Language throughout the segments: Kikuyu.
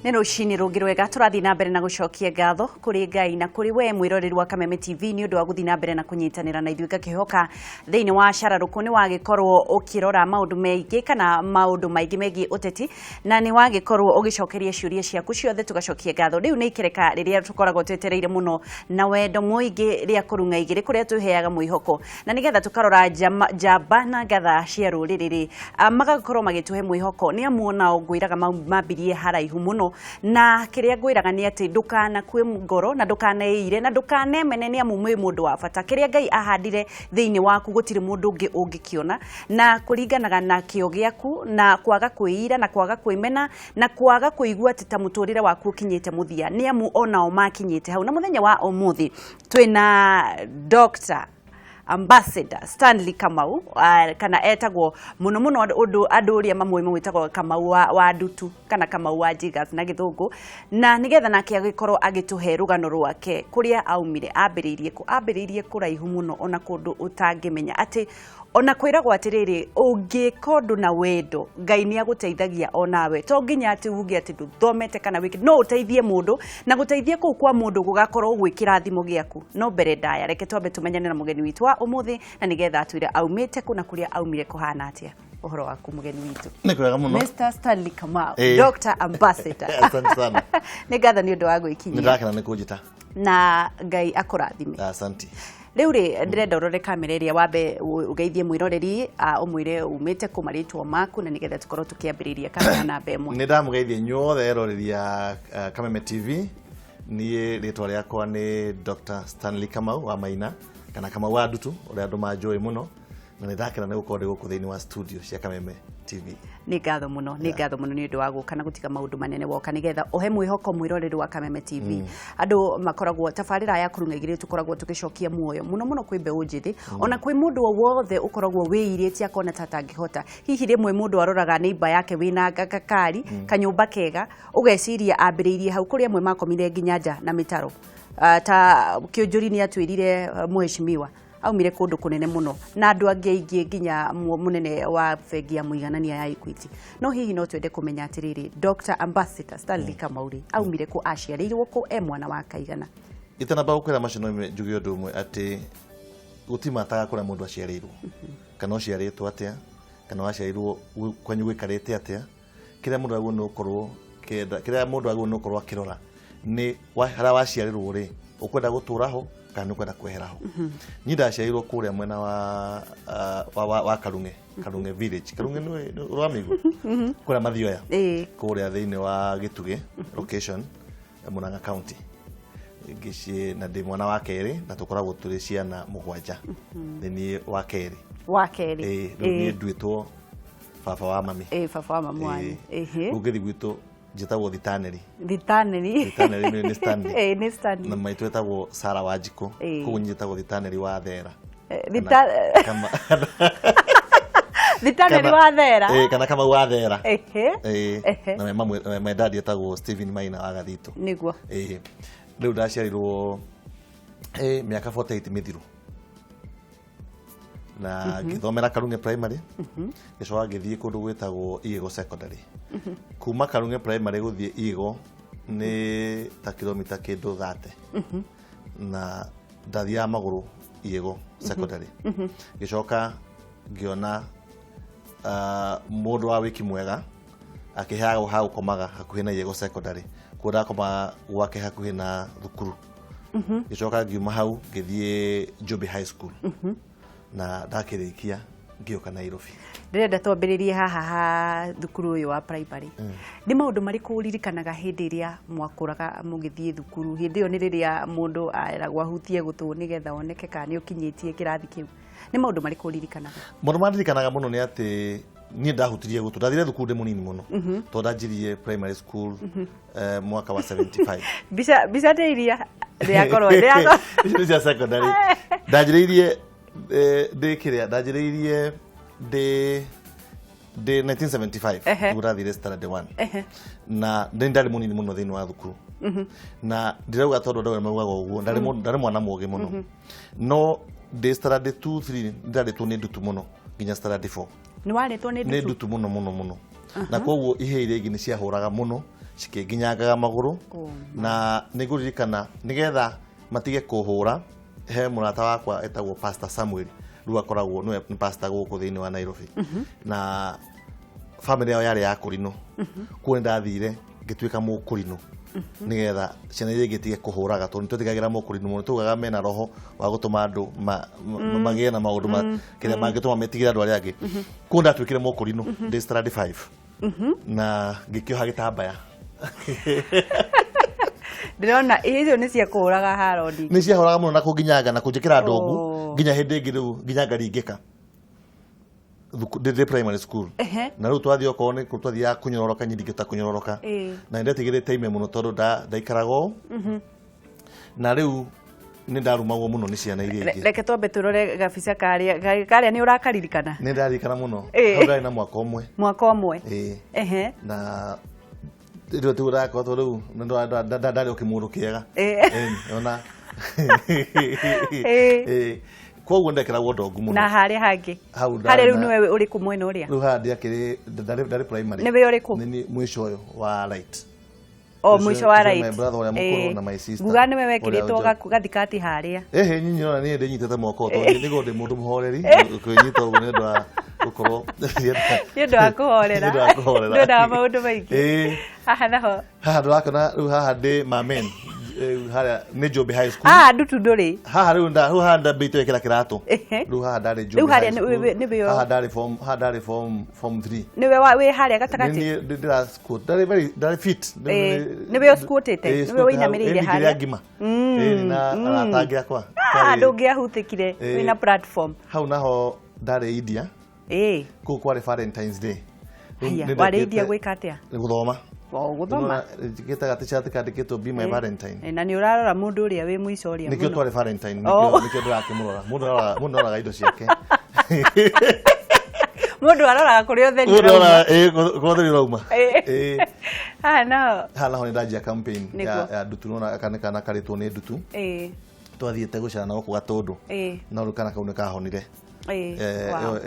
Nĩ rũcinĩ rũngĩ rwega tũrathiĩ na mbere na gũcokia ngatho kũrĩ Ngai na kũrĩ we mwĩroreri wa Kameme TV nĩ ũndũ wa gũthiĩ na mbere na kũnyitanĩra na ithuĩ. Ngakĩhoka thĩinĩ wa cararũkũ nĩ wagĩkorwo ũkĩrora maũndũ maingĩ kana maũndũ maingĩ megiĩ ũteti, na nĩ wagĩkorwo ũgĩcokeria ciũria ciaku ciothe, tũgacokia ngatho. Rĩu nĩ ikereka rĩrĩa tũkoragwo twetereire mũno na wendo mũingĩ rĩa kũrung'a igĩrĩ, kũrĩa twĩheaga mwĩhoko na nĩgetha tũkarora njamba na ngatha cia rũrĩrĩ rĩ, magakorwo magĩtũhe mwĩhoko, nĩ amu onao ngwĩraga mambirie haraihu mũno. Na kĩrĩa ngwĩraga nĩ atĩ ndũkanakue ngoro na ndũkaneire na ndũkanemene, nĩ amu wĩ mũndũ wa bata. Kĩrĩa Ngai ahandire thĩinĩ waku gũtirĩ mũndũ ũngĩ ũngĩkĩona, na kũringanaga na kĩo gĩaku na kwaga kwĩira na kwaga kwĩmena na kwaga kũigua atĩ ta mũtũrĩre waku ũkinyĩte mũthia, nĩ amu onao makinyĩte hau. Na mũthenya wa ũmũthĩ twĩna Dr. Ambassador Stanley Kamau, kana etagwo mũno mũno ũndũ andũ ũrĩa mamũĩ mamwĩtagwo Kamau wa Ndutu kana Kamau wa Jiggers na Gĩthũngũ, na nĩgetha nake agĩkorwo agĩtũhe rũgano rwake kũrĩa aumire, ambĩrĩirie kũ, ambĩrĩirie kũraihu mũno ona kũndũ ũtangĩmenya atĩ ona kwĩragwo atĩrĩrĩ, ũngĩka ũndũ na wendo Ngai nĩ agũteithagia onawe. To nginya atĩ uge atĩ ndũthomete kana wĩke, no ũteithie mũndũ na gũteithia kũu kwa mũndũ gũgakorwo gwĩ kĩrathimo gĩaku. No mbere ndaya, reke twambe tũmenyane na mũgeni witũ wa ũmũthĩ, na nĩgetha atwĩre aumĩte kũ na kũrĩa aumire kũhana atĩa. Ũhoro waku, mũgeni witũ? Nĩ kwega mũno. Mr. Stanley Kamau, Dr. Ambassador. Asante sana. Nĩ ngatho nĩ ũndũ wa gwĩkinyia. Nĩ ndakena nĩ kũnjĩta. Na Ngai akũrathime. Asante. Rĩu rĩ, ndĩrenda ũrore kamera ĩrĩa, wambe ũgeithie mwĩroreri, ũmwĩre umĩte kũ, marĩtwa maku, na nĩgetha tũkorwo tũkĩambĩrĩria kamera namba 1. Nĩ ndamũgeithia inyuothe eroreri a Kameme TV. Niĩ rĩtwa rĩakwa nĩ Dr. Stanley Kamau wa Maina kana Kamau wa Ndutu ũrĩa andũ manjũĩ mũno, na nĩ ndakena nĩ gũkorwo ndĩ gũkũ thĩinĩ wa studio cia Kameme TV. Nĩ ngatho mũno, nĩ ngatho mũno nĩ ũndũ wa gũka na gũtiga maũndũ manene woka nĩgetha ũhe mwĩhoko mwĩroreri wa Kameme TV. Andũ makoragwo tabarĩra ya kũrung'a igĩrĩ, tũkoragwo tũgĩcokia muoyo mũno mũno kwĩ mbeũ njĩthĩ, ona kwĩ mũndũ o wothe ũkoragwo wĩirĩtie akona ta atangĩhota. Hihi rĩmwe mũndũ aroraga neighbor yake wĩna gakari kanyũmba kega, ũgeciria ambĩrĩirie hau. Kũrĩ amwe makomire nginya nja na mĩtaro. Ta Kĩũnjũri nĩ atwĩrire, mũheshimiwa aumire kũndũ kũnene mũno na andũ angĩ aingĩ, nginya mũnene wa bengi ya mũiganania ya Equity. No hihi no twende kũmenya atĩrĩrĩ, Dr. Ambassador Stanley Kamau rĩ, aumire kũ, aciarĩirwo kũ, e mwana wa kaigana? Itanamba gũkwĩra macio, no njuge ũndũ ũmwe, atĩ gũtimataga kũrĩa mũndũ aciarĩirwo kana ũciarĩtwo atĩa kana waciarirwo kwanyu gũikarĩte atĩa. Kĩrĩa mũndũ agĩrĩirwo nĩ gũkorwo kĩenda, kĩrĩa mũndũ agĩrĩirwo nĩ gũkorwo akĩrora nĩ harĩa waciarĩrwo rĩ, ũkwenda gũtũra ho kana nĩ ũkwenda kwehera ho. Niĩ ndaciarirwo kũrĩa mwena wa Karung'e, Karung'e village. Karung'e nĩ ũramĩigua kũrĩa Mathioya, kũrĩa thĩinĩ wa Gĩtugĩ location, Murang'a County. Ngĩciĩ na ndĩ mwana wa kerĩ, na tũkoragwo tũrĩ ciana 7, nĩ niĩ wa kerĩ. Wa kerĩ. Ĩĩ, rĩu niĩ nduĩtwo baba wa mami. Ĩĩ, baba wa mamu wanyu. Rĩu ngĩthiĩ gwitũ njĩtagwo Thitaneri. Thitaneri. Thitaneri nĩ Stanley. Ĩĩ, nĩ Stanley. Na maitũ etagwo Sara Wanjikũ, koguo niĩ njĩtagwo Thitaneri wa Thera. Thitaneri wa Thera. Ĩĩ, kana Kamau wa Thera. Ĩĩ. Na my dad etagwo Stephen Maina wa Gathito. Ĩĩ, rĩu ndaciarirwo mĩaka 48 mĩthiru, na ngĩthomera Karung'e Primary, ngĩcoka ngĩthiĩ kũndũ gwĩtagwo Igego Secondary. Kuma Karung'e Primary gũthiĩ Igego nĩ ta kilomita kĩndũ 30, na ndathiaga magũrũ Igego Secondary. Ngĩcoka ngĩona mũndũ wa wĩki mwega akĩheaga ha gũkomaga hakuhĩ na Igego Secondary, kuo ndakomaga gwake hakuhĩ na thukuru. Ngĩcoka ngiuma hau ngĩthiĩ Njũmbĩ High School, na ndakĩrĩkia ngĩũka Nairobi. Ndĩrenda twambĩrĩrie haha ha thukuru ũyũ wa primary. Nĩ maũndũ marĩkũ ũririkanaga hĩndĩ ĩrĩa mwakũraga mũgĩthiĩ thukuru? Hĩndĩ ĩyo nĩ rĩrĩa mũndũ eragwo ahutie gũtũ nĩgetha oneke kana nĩ ũkinyĩtie kĩrathi kĩu. Nĩ maũndũ marĩkũ ũririkanaga? Maũndũ mandirikanaga mũno nĩ atĩ niĩ ndahutirie gũtũ ndathire thukuru ndĩ mũnini mũno, tondũ ndanjirie primary school mwaka wa 75. Mbica nĩ iria ndĩrakorwo ndĩrakorwo Icio nĩ cia secondary. Ndanjĩrĩirie ndĩ kĩrĩa, ndanjĩrĩirie ndĩ 1975, nĩguo ndathire standard 1, na ndĩ ndarĩ mũnini mũno thĩinĩ wa thukuru. Na ndirauga tondũ andũ arĩa maugaga ũguo, ndarĩ mwana mũgĩ mũno, no ndĩ standard 2 3 ndarĩtwo nĩ ndutu mũno nginya standard 4. Nĩ warĩtwo nĩ nĩ ndutu? Ndutu mũno mũno mũno, na koguo ihĩ iria ingĩ nĩ ciahũraga mũno. Cikĩnginyangaga magũrũ. Oh. Na nĩ ngũririkana nĩgetha matige kũhũra, he mũrata wakwa etagwo Pastor Samuel, rĩu akoragwo nĩwe nĩ pastor gũkũ thĩinĩ wa Nairobi, na family yao yarĩ ya kũrinũ. Kuo nĩ ndathire ngĩtuĩka mũkũrinũ nĩgetha ciana iria ingĩ itige kũhũraga, tondũ nĩtwetigagĩra mũkũrinũ mũno, tugaga mena roho wa gũtũma andũ magĩe na maũndũ kĩrĩa mangĩtũma metigĩre andũ arĩa angĩ. Kuo ndatuĩkire mũkũrinũ ndĩ standard 5 na ngĩkĩoha gĩtambaya. Ndĩrona icio nĩ cia kũhũraga harodi. Nĩ ciahũraga mũno na kũnginyanga na kũnjĩkĩra ndogu. Oh. Nginya hĩndĩ ĩngĩ rĩu nginya ngaringĩka ndĩ primary school. Na rĩu twathiĩ okorwo nĩ kũ twathiaga kũnyororoka, niĩ ndingĩhota kũnyororoka. Na nĩ ndetigĩrĩte ime mũno tondũ ndaikaraga ũũ, na rĩu nĩ ndarumagwo mũno nĩ ciana iria ingĩ. Reke twambe tũrore gabica karĩa karĩa, nĩ ũrakaririkana? Nĩ ndaririkana mũno. Ĩĩ. Hau ndarĩ na mwaka ũmwe. Mwaka ũmwe. Ĩĩ. Na rĩu tiguo ndakorwo tondũ rĩu nĩ ndarĩ o kĩmũndũ kĩega. Ĩĩ. Ĩni, ona. Ĩĩ. Ĩĩ. Koguo ndekĩragwo ndongu mũno. Na harĩa hangĩ? Hau harĩa ndarĩ rĩu nĩwe ũrĩ kũ mwena ũrĩa? Rĩu haha ndiakĩrĩ ndarĩ primary. Nĩwe ũrĩkũ? Nĩ niĩ mũico ũyũ wa right. O Ũcio- mũico wa ũcio right. my brother ũrĩa mũkũrũ na my sister. Nguga nĩwe Ũrĩa wekĩrĩtwo gathikati harĩa. Ehe, nyinyi ona niĩ ndĩnyitĩte moko tondũ nĩguo ndĩ mũndũ mũhoreri, kwĩnyita ũguo nĩ ũndũ wa gũkorwo Nĩ ũndũ wa kũhorera. Nĩ ũndũ wa kũhorera. Ndwendaga maũndũ maingĩ. Ĩĩ. Haha naho? Haha ndĩrakĩona rĩu haha ndĩ mamen. Harĩa nĩ Njũmbĩ High School. Haha ndutu ndũrĩ. Haha rĩu rĩu haha ndambĩte gwĩkĩra kĩratũ. Rĩu haha ndarĩ Njũmbĩ Rĩu harĩa High School. nĩ Haha ndarĩ form, haha ndarĩ form 3. Nĩwe wĩ harĩa gatagatĩ. Nĩ ndĩra squat, ndarĩ very, ndarĩ fit. Nĩwe ũsquatĩte? Ĩĩ, Nĩwe squat hau. ũinamĩrĩire Ĩĩ, harĩa? ngĩrĩa ngima. Ĩĩ, na arata angĩ akwa. Ah, ndũngĩahutĩkire. Wĩna platform. Hau naho ndarĩ India. Kũu kwarĩ Valentine's Day. Rĩu Haya, nĩ warĩ ndekĩte India gwĩka atĩa? Gũthoma. O gũthoma. Njĩkĩte ga-t-shirt kandĩkĩtwo "Be my Valentine". Na nĩ ũrarora mũndũ ũrĩa wĩ mũico ũrĩa Nĩkĩo mũno. twarĩ Valentine, Oh. nĩkĩo ndĩrakĩmũrora. Mũndũ aroraga indo ciake. Mũndũ aroraga kũrĩa ũtheri Mũndũ ũrauma. aroraga, ĩĩ, kũrĩa ũtheri ũrauma. Ĩĩ. Haha naho? Haha naho nĩ ndanjia campaign Nĩguo. ya ndutu, nona aka nĩ kana karĩtwo nĩ ndutu. Twathiĩte gũcera na gũkũ Gatũndũ. No rĩu kana kau nĩ kahonire. Wow. Ĩyo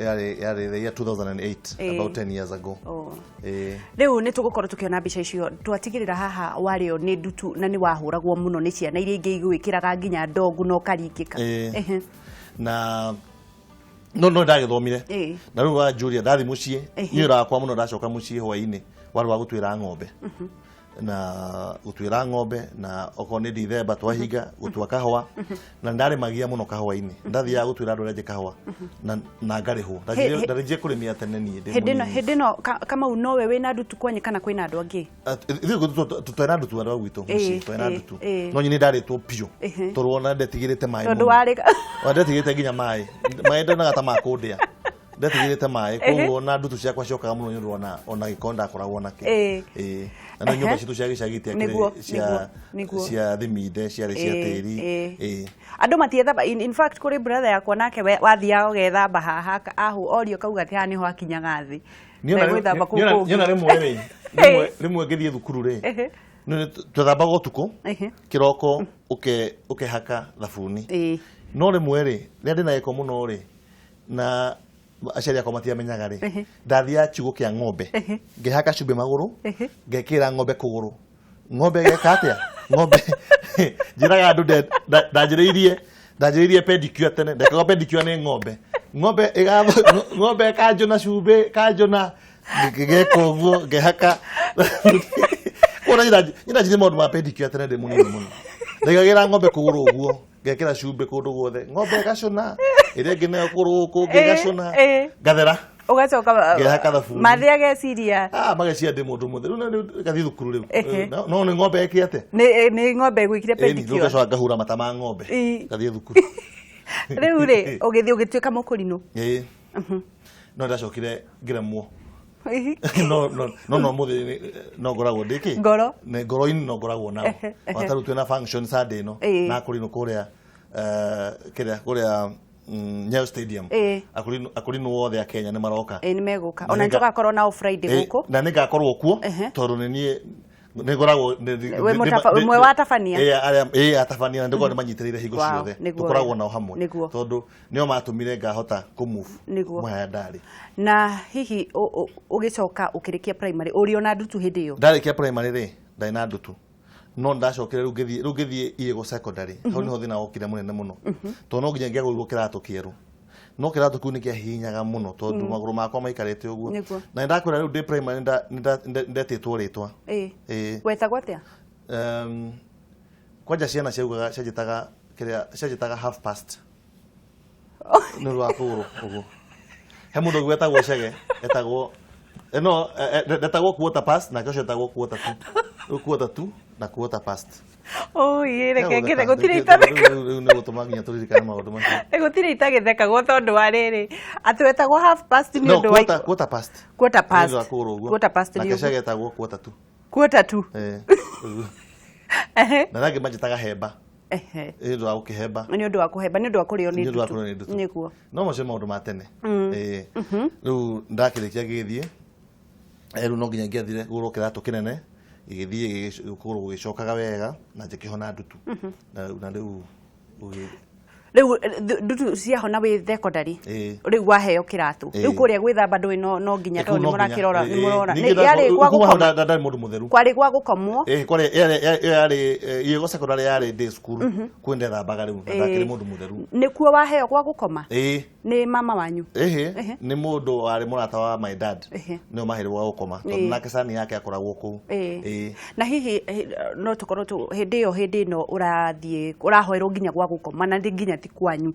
yarĩ the year 2008, about 10 years ago. Oh. Ĩĩ. Rĩu nĩ tũgũkorwo tũkĩona mbica icio twatigĩrĩra haha warĩo nĩ ndutu na nĩ wahũragwo mũno nĩ ciana iria ingĩ igwĩkĩraga nginya ndongu na ũkaringĩka. Ĩĩ. Na no ndagĩthomire. Na rĩu wanjũria ndathi mũciĩ, niĩ wĩra wakwa mũno ndacoka mũciĩ hwaĩ-inĩ warĩ wa gũtuĩra ng'ombe, na gũtuĩra ng'ombe, na okorwo nĩ Dithemba twahinga gũtua kahũa, na ndarĩmagia mũno kahũa-inĩ, ndathiaga gũtuĩra andũ arĩa angĩ kahũa na ngarĩhwo. Ndarĩnjie kũrĩmia tene niĩ ndĩ Hĩndĩ ĩno mũnini. Hĩndĩ ĩno Kamau nowe wĩna ndutu kwanyu kana kwĩna andũ angĩ? Ithuĩ twena ndutu andũ a gwitũ mũciĩ, twena ndutu, no nyini ndarĩtwo biũ tondũ ona ndetigĩrĩte maĩ Tondũ mũno. warĩ Ona ndetigĩrĩte nginya maĩ, maĩ ndonaga ta makũndĩa, ndetigĩrĩte maĩ, koguo na ndutu ciakwa ciokaga mũno nĩ ũndũ ona gĩko ndakoragwo nakĩo. Ĩĩ. Na no nyũmba citũ cia gĩcagi itiakĩrĩ cia Nĩguo. cia thiminde, ciarĩ cia tĩri. Ĩĩ. Andũ matiethamba. In fact kũrĩ brother yakwa nake wathiaga ũgethamba haha ahu orio kauga atĩ haha nĩho akinyaga thĩ. Ndegwĩthamba kũu kũngĩ. Niona rĩmwe rĩ, rĩmwe ngĩthiĩ thukuru rĩ, twethambaga ũtukũ, kĩroko ũkehaka thabuni. No rĩmwe rĩ, rĩrĩa ndĩna gĩko mũno rĩ, na aciari akwa matiamenyaga rĩ, ndathiaga kiugũ kĩa ng'ombe, ngehaka cumbĩ magũrũ, ngekĩra ng'ombe kũgũrũ, ng'ombe geka atĩa, ng'ombe njĩraga andũ ndanjĩrĩirie pedicure tene, ndekaga pedicure nĩ ng'ombe, ng'ombe ng'ombe ĩkanjũna cumbĩ, kanjũna ngeka ũguo ngehaka. Kuona nyina maũndũ ma pedicure tene ndĩ mũnini mũno, ndaigagĩra ng'ombe kũgũrũ ũguo, ngekĩra cumbĩ kũndũ guothe, ng'ombe ĩgacũna, ĩrĩa ĩngĩ nayo kũgũrũ gũkũ ũngĩ ĩgacũna, ngathera. Ũgacoka Ngehaka thabuni. mathĩ ageciria Ah, magecia ndĩ mũndũ mũtheru na rĩu ngathiĩ thukuru rĩu. No nĩ ng'ombe ĩkĩ atĩa? Nĩ ng'ombe ĩgwĩkire Ĩni, rĩu pedicure. ngacoka ngahura mata ma ng'ombe, ngathiĩ thukuru. Rĩu rĩ, ũgĩthiĩ ũgĩtuĩka mũkũrinũ? Ĩĩ, no ndacokire ngĩremwo, no mũthĩ no ngoragwo ndĩkĩ Ngoro? Nĩ ngoro-inĩ no ngoragwo nao. Ona ta rĩu twĩna function Sunday ĩno na akũrinũ kũrĩa kĩrĩa kũrĩa Nyayo Stadium. Akũrinũ othe a Kenya nĩ maroka. Ĩĩ, nĩ megũka. Na Ona nĩ tũgakorwo nao Friday Ĩĩ, gũkũ. Na nĩ ngakorwo kuo tondũ nĩ niĩ Nĩ ngoragwo Wĩ ũmwe wa atabania? Ĩĩ, atabania, na ndĩkoragwo ndĩmanyitĩrĩire hingo ciothe. Tũkoragwo nao hamwe tondũ nĩo matũmire ngahota kũmove kuma harĩa ndarĩ. Na hihi ũgĩcoka ũkĩrĩkia primary, ũrĩ ona ndutu hĩndĩ ĩyo? Ndarĩkia primary rĩ, ndarĩ na ndutu, no ndacokire rĩu ngĩthiĩ, rĩu ngĩthiĩ Irĩgo Secondary. Hau nĩho thĩna wokire mũnene mũno, tondũ no nginya ngĩagũrirwo kĩratũ kĩerũ, no kĩratũ kĩu nĩ kĩahihinyaga mũno tondũ magũrũ makwa maikarĩte ũguo. Na nĩndakwĩra, rĩu ndĩ primary nĩndetĩtwo rĩtwa. Ĩĩ. Wetagwo atĩa? Kwanja ciana ciaugaga, cianjĩtaga kĩrĩa, cianjĩtaga half past nĩ ũndũ wa kũgũrũ ũguo. He mũndũ ũngĩ wetagwo Cege, etagwo no ndetagwo quarter past, nake ũcio etagwo quarter to. Rĩu quarter to na quarter past. Oi, reke ngĩthe, gũtirĩ itatheka. Rĩu nĩ gũtũma nginya tũririkane maũndũ macio. Gũtirĩ itagĩthekagwo tondũ wa rĩrĩ, atĩ wetagwo half past nĩ No, ũndũ wa quarter past. Quarter Nĩ past. ũndũ wa kũgũrũ ũguo. Quarter past. Nake Nĩ ũguo. Cege etagwo quarter to. Quarter to. Na rangĩ manjĩtaga hemba. Nĩ ũndũ wa gũkĩhemba. Nĩ ũndũ wa kũhemba, nĩ ũndũ wa kũrĩo nĩ Nĩ ũndũ wa ndutu. kũrĩo nĩ ndutu. No macio maũndũ ma tene. Ĩĩ. Rĩu ndakĩrĩkia ngĩgĩthiĩ, rĩu no nginya ngĩathire gũgũrwo kĩratũ kĩnene, gĩgĩthiĩ kũgũrũ gũgĩcokaga wega na njĩkĩhona ndutu na rĩu Rĩu ndutu ciahona wĩ secondary? Ĩĩ. Rĩu waheo kĩratũ? Ĩĩ. Rĩu kũrĩa gwĩthamba ndũĩ, no nginya Kũu tondũ no nĩ mũrakĩrora, nginya. nĩ mũrora. Ningĩ Nĩ yarĩ gwa kuma hau gũkoma? Ndarĩ mũndũ mũtheru. Kwarĩ gwa gũkomwo? Ĩĩ, kwarĩ ĩyo yarĩ Irĩgo Secondary, yarĩ day school. Kũu ndethambaga rĩu na ndakĩrĩ mũndũ mũtheru. Nĩkuo waheo gwa gũkoma? Ĩĩ. Nĩ mama wanyu? Ĩhĩ, nĩ mũndũ warĩ mũrata wa my dad. Nĩo maheirwo gwa gũkoma tondũ nake cani yake akoragwo kũu. Ĩĩ. Na hihi no tũkorwo hĩndĩ ĩyo, hĩndĩ ĩno ũrathiĩ ũrahoerwo nginya gwa gũkoma na nginya ti kwanyu,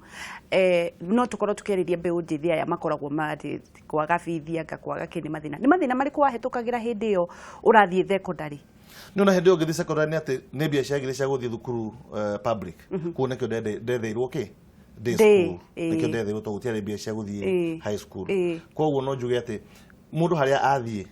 no tũkorwo tũkĩarĩria mbeũ njĩthĩ aya makoragwo marĩ kwaga bithi, anga kwaga kĩ, nĩ mathĩna, nĩ mathĩna marĩkũ wahĩtũkagĩra hĩndĩ ĩyo ũrathiĩ secondary? Nĩ ona hĩndĩ ĩyo ngĩthiĩ secondary nĩ atĩ nĩ mbia ciagire cia gũthiĩ thukuru public. Kũu nĩkĩo ndetheirwo kĩ day Day, school. Nĩkĩo ndetheirwo tondũ gũtiarĩ mbia cia gũthiĩ high school. Koguo no njuge atĩ mũndũ harĩa athiĩ,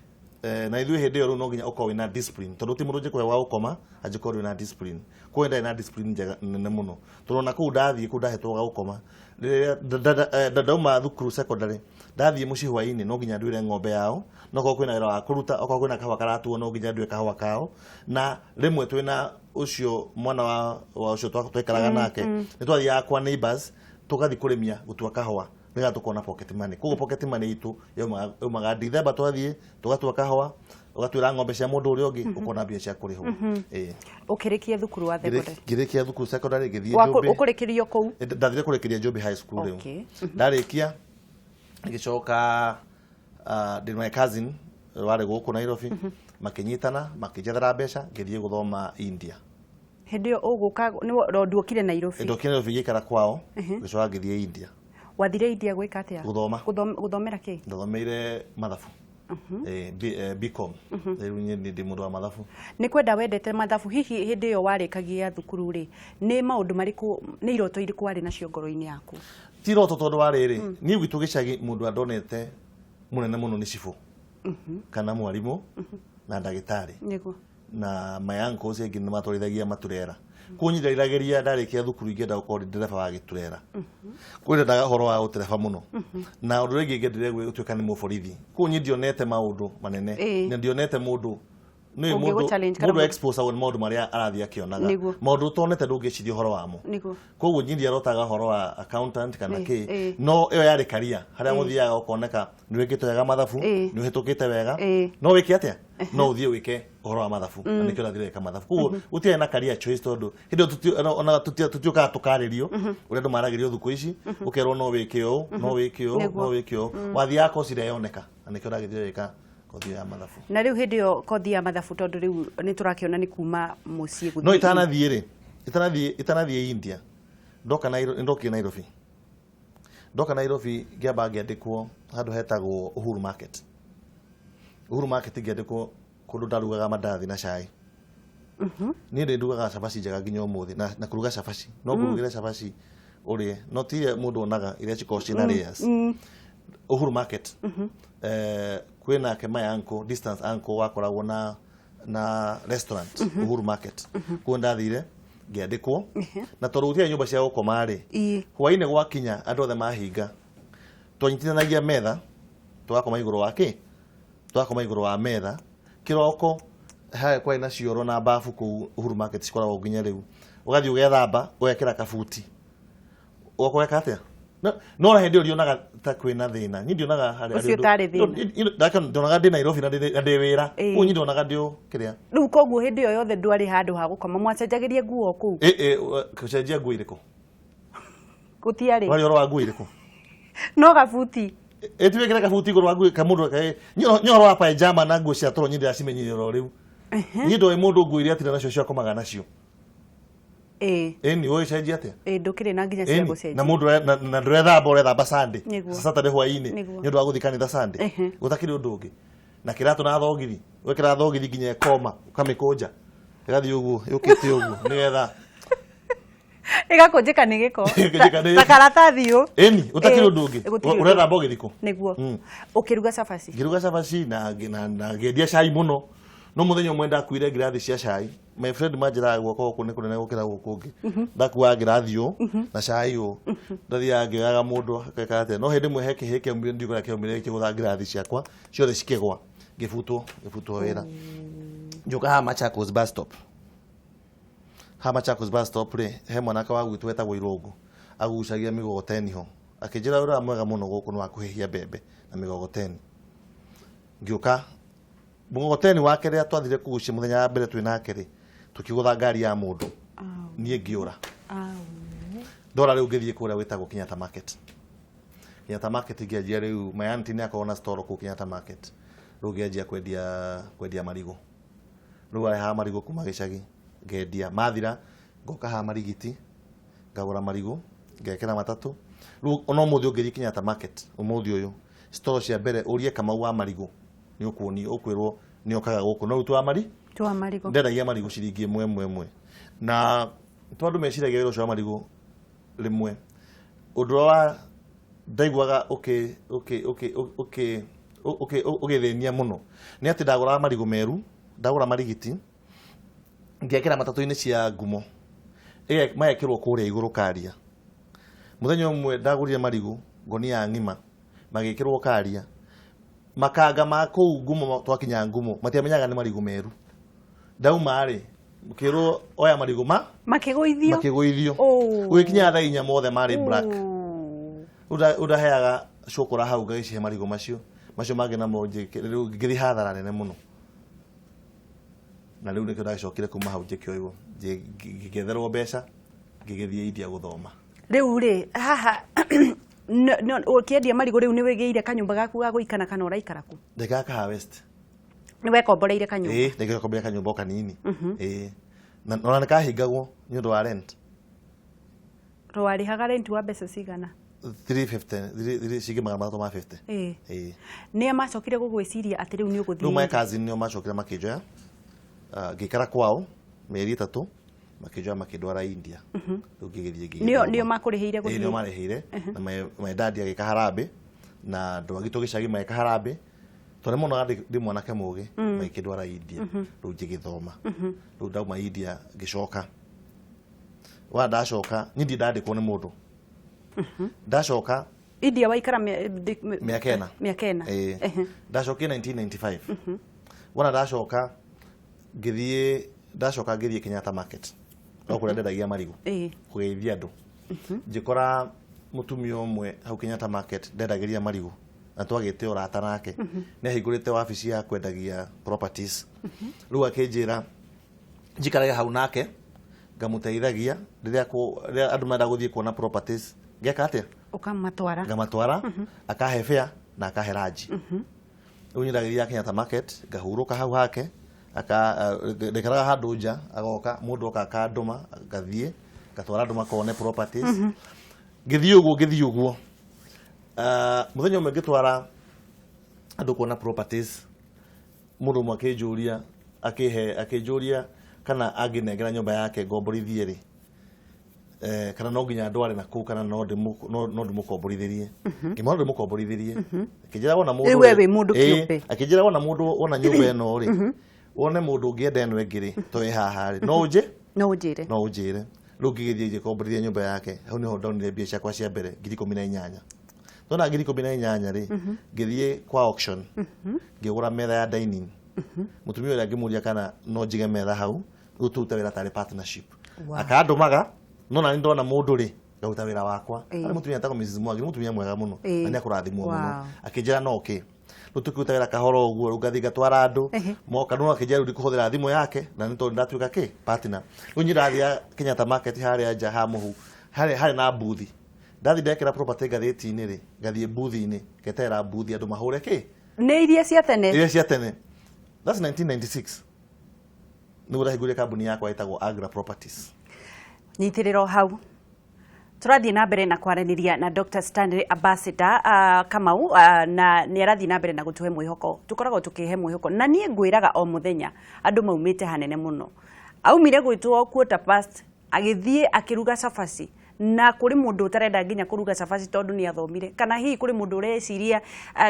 na ithuĩ hĩndĩ ĩyo rĩu no nginya ũkorwo wĩna discipline, tondũ ti mũndũ ũngĩkũhe wa gũkoma angĩkorwo ndũrĩ na discipline. Koguo ndarĩ na discipline njega nene mũno, tondũ ona kũu ndathiĩ, kũu ndahetwo ga gũkoma, rĩrĩa ndauma thukuru secondary, ndathiĩ mũciĩ hwaĩ-inĩ no nginya nduĩre ng'ombe yao, no korwo kwĩna wĩra wa kũruta, okorwo kwĩna kahũa karatuo, no nginya ndue kahũa kao. Na rĩmwe twĩna ũcio mwana wa ũcio twaikaraga nake, nĩ twathiaga kwa neighbors, tũgathiĩ kũrĩmia, gũtua kahũa nĩgetha tũkona pocket money. Koguo pocket money itũ yaumaga Dithemba, twathiĩ tũgatua kahũa, ũgatuĩra ng'ombe cia mũndũ ũrĩa ũngĩ, ũkona mbia cia kũrĩhwo. Ĩĩ. Ũkĩrĩkia thukuru wa secondary? Ngĩrĩkia thukuru secondary, ngĩthiĩ Njũmbĩ. Ũkũrĩkĩrio kũu? Ndathire kũrĩkĩria Njũmbĩ High School rĩu. Ndarĩkia ngĩcoka, ndĩ my cousin warĩ gũkũ Nairobi, makĩnyitana makĩnjethera mbeca, ngĩthiĩ gũthoma India. Hĩndĩ ĩyo ũgũka nĩ nduokire Nairobi? Ndokire Nairobi, ngĩikara kwao, ngĩcoka ngĩthiĩ India. Wathire India gwĩka atĩa? Gũthoma. Gũthomera kĩ? Ndathomeire mathabu. BCom. Rĩu niĩ ndĩ mũndũ wa mathabu. Nĩ kwenda wendete mathabu. Hihi hĩndĩ ĩyo warĩkagia thukuru rĩ, nĩ maũndũ marĩkũ, nĩ iroto irĩkũ warĩ nacio ngoro-inĩ yaku? Ti iroto, tondũ wa rĩrĩ, niĩ gwitũ gĩcagi mũndũ andonete mũnene mũno nĩ cibũ kana mwarimũ na ndagĩtarĩ. Na my uncles aingĩ nĩ matwarithagia maturera. Koguo niĩ nderiragĩria ndarĩkia thukuru ingĩenda gũkorwo ndĩ ndereba wa gĩturera. Koguo ndendaga ũhoro wa gũtereba mũno. Na ũndũ ũrĩa ũngĩ ingĩendire gũtuĩka nĩ mũborithi. Koguo niĩ ndionete maũndũ manene na ndionete mũndũ nĩ Ũngĩ mũndũ gũ-challenge kana mũndũ exposagwo nĩ maũndũ marĩa arathiĩ akĩonaga. Maũndũ ũtonete ndũngĩciria ũhoro wamo. Koguo niĩ ndiarotaga ũhoro wa accountant kana kĩ, no ĩyo yarĩ career harĩa gũthiaga ũkoneka nĩ wĩkĩte wega mathabu, nĩ ũhĩtũkĩte wega, no wĩke atĩa, no ũthiĩ wĩke ũhoro wa mathabu, na nĩkĩo ndathire gwĩka mathabu. Koguo gũtiarĩ na career choice, tondũ hĩndĩ ĩyo ona tutiũkaga tũkarĩrio ũrĩa andũ maragĩrio thukũ ici, ũkerwo no wĩke ũũ, no wĩke ũũ, no wĩke ũũ. Wathiaga kosi ĩrĩa yoneka, na nĩkĩo ndagĩthire gwĩka kothi ya mathabu. Na rĩu hĩndĩ ĩyo kothi ya mathabu, tondũ rĩu nĩ tũrakĩona nĩ kuma mũciĩ gũthiĩ No itanathiĩ rĩ, itanathiĩ India, ndoka Nairobi, ndokire Nairobi, ndoka Nairobi ngĩamba ngĩandĩkwo handũ hetagwo Uhuru Market. Uhuru Market ngĩandĩkwo kũndũ ndarugaga mandathi na cai. Niĩ nĩ ndugaga cabaci njega nginya ũmũthĩ, na kũruga cabaci no ngũrugĩre cabaci ũrĩe, no ti iria mũndũ onaga iria cikoragwo ciĩna layers. Uhuru Market, kwĩnake my uncle, distance uncle, wakoragwo na restaurant Uhuru Market. Kuo ndathire ngĩandĩkwo, na tondũ gũtiarĩ nyũmba cia gũkoma rĩ, hwainĩ gwakinya andũ othe mahinga, twanyitithanagia metha, tũgakoma igũrũ wa kĩ, tũgakoma igũrũ wa metha kĩroko. Haya, kwarĩ na cioro na bafu kũu Uhuru Market, cikoragwo nginya rĩu. Ũgathiĩ ũgethamba, ũgekĩra kabuti, ũgakoreka atĩa. No na hĩndĩ ĩyo ndionaga ta kwĩna thĩna. Niĩ ndionaga harĩ Ũcio tarĩ thĩna. Ndionaga ndĩ Nairobi na ndĩ wĩra. Ũguo niĩ ndionaga ndĩ kĩrĩa. Rĩu koguo hĩndĩ ĩyo yothe ndwarĩ handũ ha gũkoma, mwacenjagĩria nguo kũu? Ĩ gũcenjia nguo irĩkũ? Gũtiarĩ. Warĩ ũhoro wa nguo irĩkũ? No gabuti. Ĩ ti wĩkĩre kabuti igũrũ wa nguo kamũndũ. Niĩ ũhoro wa pajama na nguo cia toro niĩ ndĩracimenyire oro rĩu. Niĩ ndoĩ mũndũ nguo iria atinda nacio ciakomaga nacio. Ĩni ũgĩcenjia atĩa? Ĩ ndũkĩrĩ na nginya cia gũcenjia. Na mũndũ na ndũrethamba, ũrethamba Sunday. Saturday hwaĩ-inĩ nĩ ũndũ wa gũthiĩ kanitha Sunday. Gũtakĩrĩ ũndũ ũngĩ. Na kĩratũ na thogithi, wekĩra thogithi nginya ĩkoma, ũkamĩkũnja ĩgathiĩ ũguo yũkĩte ũguo nĩgetha ĩgakũnjĩka nĩ gĩko ta karatathi ũ. Ĩni ũtakĩrĩ ũndũ ũngĩ, ũrethamba ũgĩthikũ. Nĩguo. Ũkĩruga cabaci? Ngĩruga cabaci na ngĩendia cai mũno. No mũthenya ũmwe ndakuire ngirathi cia cai. My friend manjĩraga guoko gũkũ nĩ kũnene gũkĩra gũkũ ũngĩ. Ndakuaga ngirathi ũũ na cai ũũ, ndathiaga ngĩoyaga mũndũ akeka atĩa. No hĩndĩ ĩmwe he kĩhĩ kĩaumire, ndiũĩ kũrĩa kĩaumire, gĩkĩgũtha ngirathi ciakwa ciothe cikĩgwa, ngĩbutwo wĩra. Ngĩũka haha Machakos bus stop. Haha Machakos bus stop rĩ, he mwanake wa gwitũ wetagwo Irũngũ, agucagia mĩgogoteni ho. Akĩnjĩra wĩra mwega mũno gũkũ nĩ wa kũhĩhia mbembe na mĩgogoteni. Ngĩũka mũgogoteni wake rĩrĩa twathire kũgucia mũthenya wa mbere twĩ nake rĩ, tũkĩgũtha ngari ya mũndũ, niĩ ngĩũra. Ndora rĩu ngĩthiĩ kũrĩa gwĩtagwo Kenyatta Market. Kenyatta Market ngĩanjia rĩu, my auntie nĩ akoragwo na store kũu Kenyatta Market. Rĩu ngĩanjia kwendia marigũ. Rĩu arehaga marigũ kuma gĩcagi, ngendia. Mathira ngoka haha Marigiti, ngagũra marigũ, ngekĩra matatũ. Rĩu ona ũmũthĩ ũngĩthiĩ Kenyatta Market, ũmũthĩ ũyũ, store cia mbere ũrie Kamau wa marigũ, nĩ ũkuonio, ũkwĩrwo nĩ okaga gũkũ. No rĩu twa mari? Twa marigũ. Ndendagia marigũ ciringi ĩmwe ĩmwe ĩmwe. Na tondũ meciragia wĩra ũcio wa marigũ rĩmwe, ũndũ ũrĩa wa ndaiguaga ũgĩthĩnia mũno nĩ atĩ ndagũraga marigũ meru, ndagũra marigiti, ngekĩra matatũ-inĩ cia ngumo, magekĩrwo kũrĩa igũrũ karia. Mũthenya ũmwe ndagũrire marigũ ngonia ng'ima, magĩkĩrwo karia. Makanga ma kũu ngumo, twakinya ngumo, matiamenyaga nĩ marigũ meru. Ndauma rĩ, ngĩrwo oya marigũ ma makĩgũithio, makĩgũithio. Gũgĩkinya thaa 4 mothe marĩ black. Ũndaheaga cũkũra hau ngagĩcihe marigũ macio, macio mangĩ namo rĩu ngĩthiĩ hathara nene mũno. Na rĩu nĩkĩo ndagĩcokire kuma hau njĩkĩoywo, ngĩgetherwo mbeca, ngĩgĩthiĩ India gũthoma. Rĩu rĩ, haha ũkĩendia marigũ rĩu nĩ wĩgĩire kanyũmba gaku ga gũikara kana ũraikara kũ? Ndaikaraga Kahawa West. Nĩ wekomboreire kanyũmba? Ĩĩ, ndakomboreire kanyũmba o kanini. Ĩĩ. Na ona nĩ kahingagwo nĩ ũndũ wa rent. Rwarĩhaga rent wa mbeca cigana? 350, ciringi 350. Ĩĩ. Nĩa macokire gũgwĩciria atĩ rĩu nĩ ũgũthiĩ? Rĩu my cousin nĩo macokire makĩnjoya. Ngĩikara kwao mĩeri 3, makĩnjoya makĩndwara India. Rĩu ngĩgĩthiĩ ngĩgĩthoma. Nĩo makũrĩhĩire gũthiĩ? Ĩĩ, nĩo marĩhĩire. Na my dad agĩka harambee, na andũ a gwitũ gĩcagi magĩka harambee. Tondũ nĩmonaga ndĩ mwanake mũgĩ, magĩkĩndwara India. Rĩu ngĩgĩthoma. Rĩu ndauma India ngĩcoka. Wa ndacoka, niĩ ndirĩ ndandĩkwo nĩ mũndũ. Ndacoka India waikara mĩaka ĩna. Mĩaka ĩna. Ĩĩ. Ndacokire 1995. Wona ndacoka ngĩthiĩ, ndacoka ngĩthiĩ Kenyatta Market. No kũrĩa ndendagia marigũ. Kũgeithia andũ. Ngĩkora mũtumia ũmwe hau Kenyatta Market ndendagĩria marigũ. Na twagĩte ũrata nake. Nĩ ahingũrĩte wabici ya kwendagia properties. Rĩu akĩnjĩra njikarage hau nake, ngamũteithagia rĩrĩa andũ marenda gũthiĩ kuona properties. Ngeka atĩa? Ũkamatwara. Ngamatwara, akahe fare na akahe ranji. Rĩu niĩ ndagĩthiaga Kenyatta Market, ngahurũka hau hake, ndaikaraga handũ nja, agoka, mũndũ oka akandũma, ngathiĩ, ngatwara andũ makone properties. Ngĩthiĩ ũguo, ngĩthiĩ ũguo. Mũthenya ũmwe ngĩtwara andũ kuona properties, mũndũ ũmwe akĩnjũria, akĩhe, akĩnjũria kana angĩnengera nyũmba yake ngomborithie rĩ, kana no nginya ndware na kũu, kana no ndĩmũkomborithĩrie. Ngĩmwĩra no ndĩmũkomborithĩrie. Akĩnjĩra wona mũndũ Rĩu we rĩ, wĩ mũndũ kĩũmbe. Akĩnjĩra wona mũndũ, wona nyũmba ĩno rĩ, wone mũndũ ũngĩenda ĩno ĩngĩ rĩ, to ĩ haha rĩ, no ũnjĩ? No ũnjĩre. No ũnjĩre. Rĩu ngĩgĩthiĩ ngĩkomborithia nyũmba yake, hau nĩho ndonire mbia ciakwa cia mbere, ngiri ikũmi na inyanya. Ndona ngiri ikũmi na inyanya rĩ, ngĩthiĩ kwa auction, ngĩgũra metha ya dining. Mũtumia ũrĩa ngĩmũria kana no njige metha hau, rĩu tũrute wĩra tarĩ partnership. Wow. Akandũmaga no nani ndona mũndũ rĩ, ngaruta wĩra wakwa. Ĩĩ. Arĩ mũtumia etagwo Mrs. Mwangi, nĩ mũtumia mwega mũno Ĩĩ. na nĩ akũrathimwo mũno. Wow. Akĩnjĩra no okay. Rĩu tũkĩruta wĩra kahora ũguo, rĩu ngathiĩ ngatwara andũ moka, no akĩnjĩra rĩu ndikũhũthĩra thimũ yake na nĩ tondũ ndatuĩka kĩ partner. Rĩu niĩ ndathiaga Kenyatta Market harĩa nja ha mũhu, harĩ na mbuthi. Ndathiĩ ndekĩra property ngathĩti-inĩ rĩ, ngathiĩ mbuthi-inĩ, ngeterera mbuthi andũ mahũre kĩ Nĩ iria cia tene. Iria cia tene. That's 1996. Nĩguo ndahingũrire kambuni yakwa ĩtagwo Agra Properties. Nyitĩrĩra hau. Tũrathiĩ na mbere na kwaranĩria na Dr. Stanley Ambassador Kamau na nĩ arathiĩ na mbere na gũtũhe mwĩhoko. Tũkoragwo tũkĩhe mwĩhoko na niĩ ngwĩraga o mũthenya andũ maumĩte hanene mũno. Aumire gwĩtwo quarter past agĩthiĩ akĩruga cabaci, na kũrĩ mũndũ ũtarenda nginya kũruga cabaci tondũ nĩ athomire, kana hihi kũrĩ mũndũ ũreciria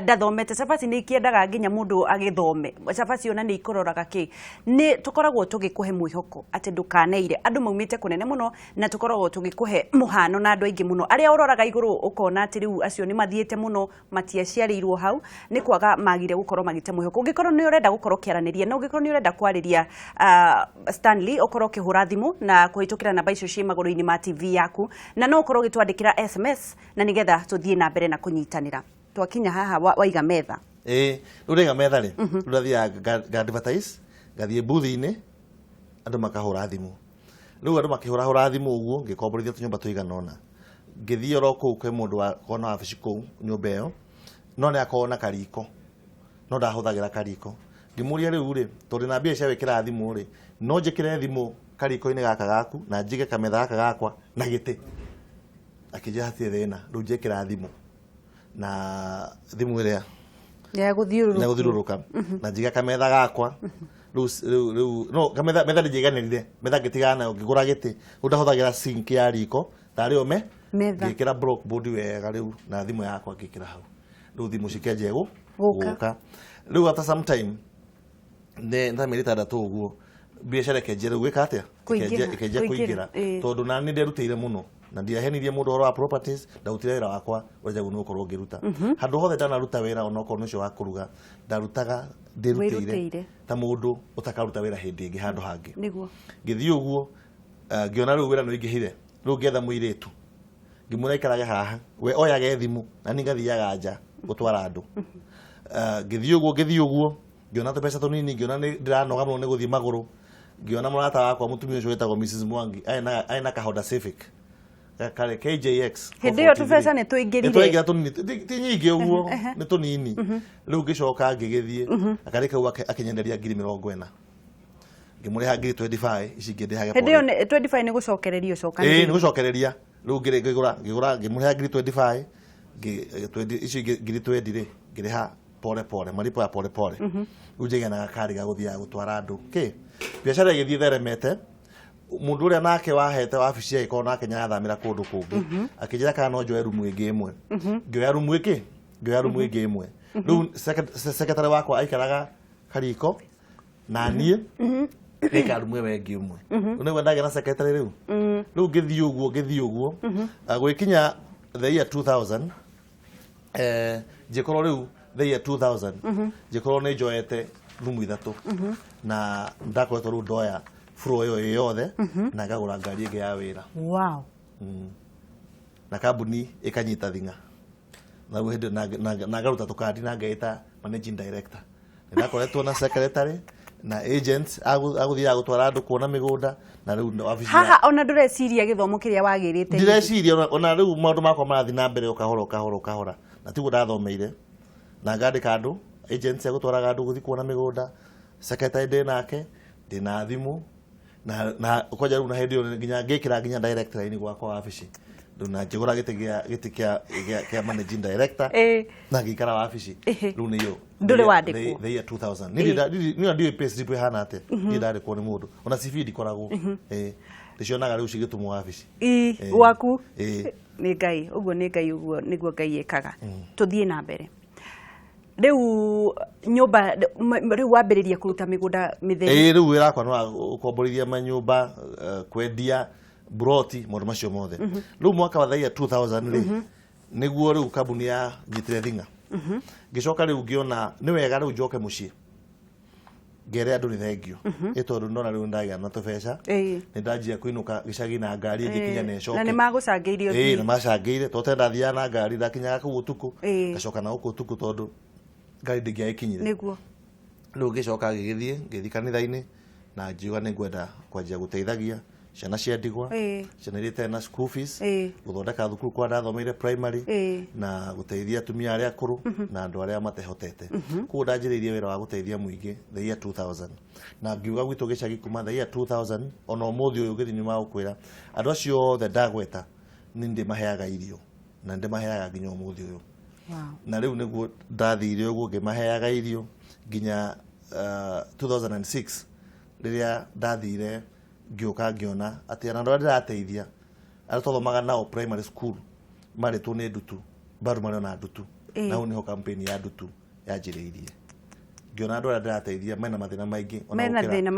ndathomete. Cabaci nĩ ikĩendaga nginya mũndũ agĩthome cabaci, ona nĩ ikũroraga kĩ. Nĩ tũkoragwo tũgĩkũhe mwĩhoko atĩ ndũkaneire, andũ maumĩte kũnene mũno, na tũkoragwo tũgĩkũhe mũhano na andũ aingĩ mũno arĩa ũroraga igũrũ ũkona atĩ rĩu acio nĩ mathiĩte mũno, matiaciarĩirwo hau, nĩ kwaga magire gũkorwo magĩte mwĩhoko. Ũngĩkorwo nĩ ũrenda gũkorwo ũkĩaranĩria na ũngĩkorwo nĩ ũrenda kwarĩria Stanley, ũkorwo ũkĩhũra thimũ na kũhĩtũkĩra namba icio ciĩ magũrũ-inĩ ma TV yaku, na no ũkorwo ũgĩtwandĩkĩra SMS na nĩgetha tũthiĩ na mbere na kũnyitanĩra. Twakinya haha waiga metha. Ĩĩ, rĩu ndaiga metha rĩ, rĩu ndathiaga nga advertise, ngathiĩ mbuthi-inĩ, andũ makahũra thimũ. Rĩu andũ makĩhũrahũra thimũ ũguo, ngĩkomborithia tũnyũmba tũigana ũna. Ngĩthiĩ oro kũu kwĩ mũndũ wakoragwo na wabici kũu nyũmba ĩyo, no nĩ akoragwo na kariko, no ndahũthagĩra kariko. Ngĩmũria rĩu rĩ, tondũ na mbia cia gwĩkĩra thimũ rĩ, no njĩkĩre thimũ kariko-inĩ gaka gaku na njige kametha gaka gakwa na gĩtĩ. Akĩnjĩra hatirĩ thĩna, rĩu njĩkĩra thimũ na thimũ ĩrĩa ya gũthiũrũrũka, ya gũthiũrũrũka, na njiga kametha gakwa. Rĩu no kametha, metha ndĩnjiganĩrire, metha ngĩtigana nayo, ngĩgũra gĩtĩ. Rĩu ndahũthagĩra sink ya riko tarĩ o me metha, ngĩkĩra block board wega rĩu na thimũ yakwa ngĩkĩra hau, rĩu thimũ cikĩanjia gũka. Gũka. Rĩu after some time, nĩ ta mĩeri 6 ũguo, biacara ĩkĩanjia rĩu gwĩka atĩa? Kũingĩha. Ĩkĩanjia kũingĩra, kũingĩra, ĩĩ. Tondũ nani nderutĩire mũno na ndiahenirie mũndũ ũhoro wa properties, ndarutire wĩra wakwa ũrĩa njagĩrĩirwo nĩ gũkorwo ngĩruta. Handũ hothe ndanaruta wĩra, onokorwo nĩ ũcio wa kũruga, ndarutaga ndĩrutĩire Wĩrutĩire. ta mũndũ ũtakaruta wĩra hĩndĩ ĩngĩ handũ hangĩ. Ngĩthiĩ ũguo, ngĩona rĩu wĩra nĩ ũingĩhire. Rĩu ngĩetha mũirĩtu, ngĩmwĩra aikarage haha, we oyage thimũ na niĩ ngathiaga nja gũtwara andũ. Ngĩthiĩ ũguo, ngĩthiĩ ũguo, ngĩona tũbeca tũnini, ngĩona nĩ ndĩranoga mũno nĩ gũthiĩ magũrũ. Ngĩona mũrata wakwa, mũtumia ũcio wĩtagwo Mrs. Mwangi, arĩ na ka Honda Civic karĩ KJX. Hĩndĩ ĩyo tũbeca nĩ tũingĩrire. Nĩ twaingĩra tũnini, ti nyingĩ ũguo, nĩ tũnini. Rĩu ngĩcoka ngĩgĩthiĩ akarĩ kau, akĩnyenderia ngiri 40, ngĩmũrĩha ngiri 25, ici ingĩ ndĩhage Hĩndĩ ĩyo 25 nĩ gũcokereria Ĩĩ, ũcokanĩrĩire. nĩ gũcokereria. Rĩu ngĩgũra, ngĩmũrĩha ngiri 25, 20, icio ingĩ ngiri 20 rĩ, ngĩrĩha pole pole, malipo ya pole pole. Rĩu njĩgĩa na gakari ga gũthiaga gũtwara andũ kĩ. Biacara ĩgĩthiĩ theremete. Mũndũ ũrĩa nake wahete wabici agĩkorwo nake nĩarathamĩra kũndũ kũngĩ, akĩnjĩra kana no njoe rumu ĩngĩ ĩmwe. Ngĩoya rumu ĩngĩ, ngĩoya rumu ĩngĩ ĩmwe. Rĩu secretary wakwa aikaraga kariko na niĩ ngĩikara rumu ĩyo ĩngĩ ĩmwe. Rĩu nĩguo ndagĩa na secretary. Rĩu ngĩthiĩ ũguo, ngĩthiĩ ũguo. Gũgĩkinya the year 2000, njĩkorwo rĩu the year 2000 njĩkorwo nĩ njoete rumu ithatũ na ndakoretwo rĩu ndoya floor ĩyo ĩ yothe na ngagũra ngari ĩngĩ ya wĩra. Na kambuni ĩkanyita thing'a na rĩu hĩndĩ na ngaruta tũkandi na ngeĩta managing director. Ndakoretwo na secretary na agents agũthiaga gũtwara andũ kuona mĩgũnda, na rĩu wabici Haha ona ndũreciria gĩthomo kĩrĩa wagĩrĩte? Ndireciria ona rĩu maũndũ makwa marathiĩ na mbere o kahora, o kahora, o kahora, na tiguo ndathomeire. Na ngandĩka andũ, agents a gũtwaraga andũ gũthiĩ kuona mĩgũnda, secretary ndĩ nake, ndĩna thimũ na kwanja rĩu na hĩndĩ ĩyo nginya ngĩkĩra nginya director inĩ gwakwa wabici. Rĩu na ngĩgũra gĩtĩ kĩa managing director na ngĩikara wabici. Rĩu nĩyo Ndũrĩ wandĩkwo? The year 2000 niĩ ndiũĩ pay slip ĩhana atĩa. Niĩ ndandĩkwo nĩ mũndũ, ona CV ndikoragwo. Ĩĩ, ndĩcionaga rĩu cigĩtũmwo wabici. Gwaku. Ĩĩ. Nĩ Ngai ũguo, nĩ Ngai ũguo, nĩguo Ngai ĩkaga. Tũthiĩ na mbere rĩu. Nyũmba rĩu wambĩrĩria kũruta mĩgũnda mĩtheri? Ĩĩ, rĩu wĩra wakwa nĩ wa gũkomborithia manyũmba, kwendia buroti, maũndũ macio mothe. Rĩu mwaka wa the year 2000 rĩ, nĩguo rĩu kambuni ya nyitire thing'a. Ngĩcoka rĩu ngĩona nĩ wega rĩu njoke mũciĩ. Ngere andũ nĩ thengio ĩ tondũ ndona rĩu ndagĩa na tũbeca, nĩ ndanjia kũinũka gĩcagi na ngari ĩngĩkinya na ĩcoke. Na nĩ magũcangĩirie Ĩĩ, ũthiĩ. nĩ macangĩire tondũ tene ndathiaga na ngari, ndakinyaga kũu ũtukũ, ngacoka na gũkũ ũtukũ tondũ ngari ndĩngĩagĩkinyire. Rĩu ngĩcoka ngĩgĩthiĩ ngĩthiĩ kanitha-inĩ na ngiuga nĩ ngwenda kwanjia gũteithagia ciana cia ndigwa, ciana iria itarĩ na school fees, gũthondeka thukuru kũrĩa ndathomeire primary, na gũteithia atumia arĩa akũrũ na andũ arĩa matehotete. Koguo ndanjĩrĩirie wĩra wa gũteithia mũingĩ the year 2000, na ngiuga gwitũ gĩcagi kuma the year 2000 ona ũmũthĩ ũyũ ngĩthiĩ nyuma gũkwĩra andũ acio othe ndagweta nĩ ndĩmaheaga irio na ndĩmaheaga nginya ũmũthĩ ũyũ. Na rĩu nĩguo ndathire ũguo ngĩmaheaga irio nginya 2006 rĩrĩa ndathire ngĩũka ngĩona atĩ ona andũ arĩa ndĩrateithia, arĩa twathomaga nao primary school, marĩtwo nĩ ndutu, bado marĩ ona ndutu. Na hau nĩho campaign ya ndutu yanjĩrĩirie. Ngĩona andũ arĩa ndĩrateithia mena mathĩna maingĩ ona Mena thĩna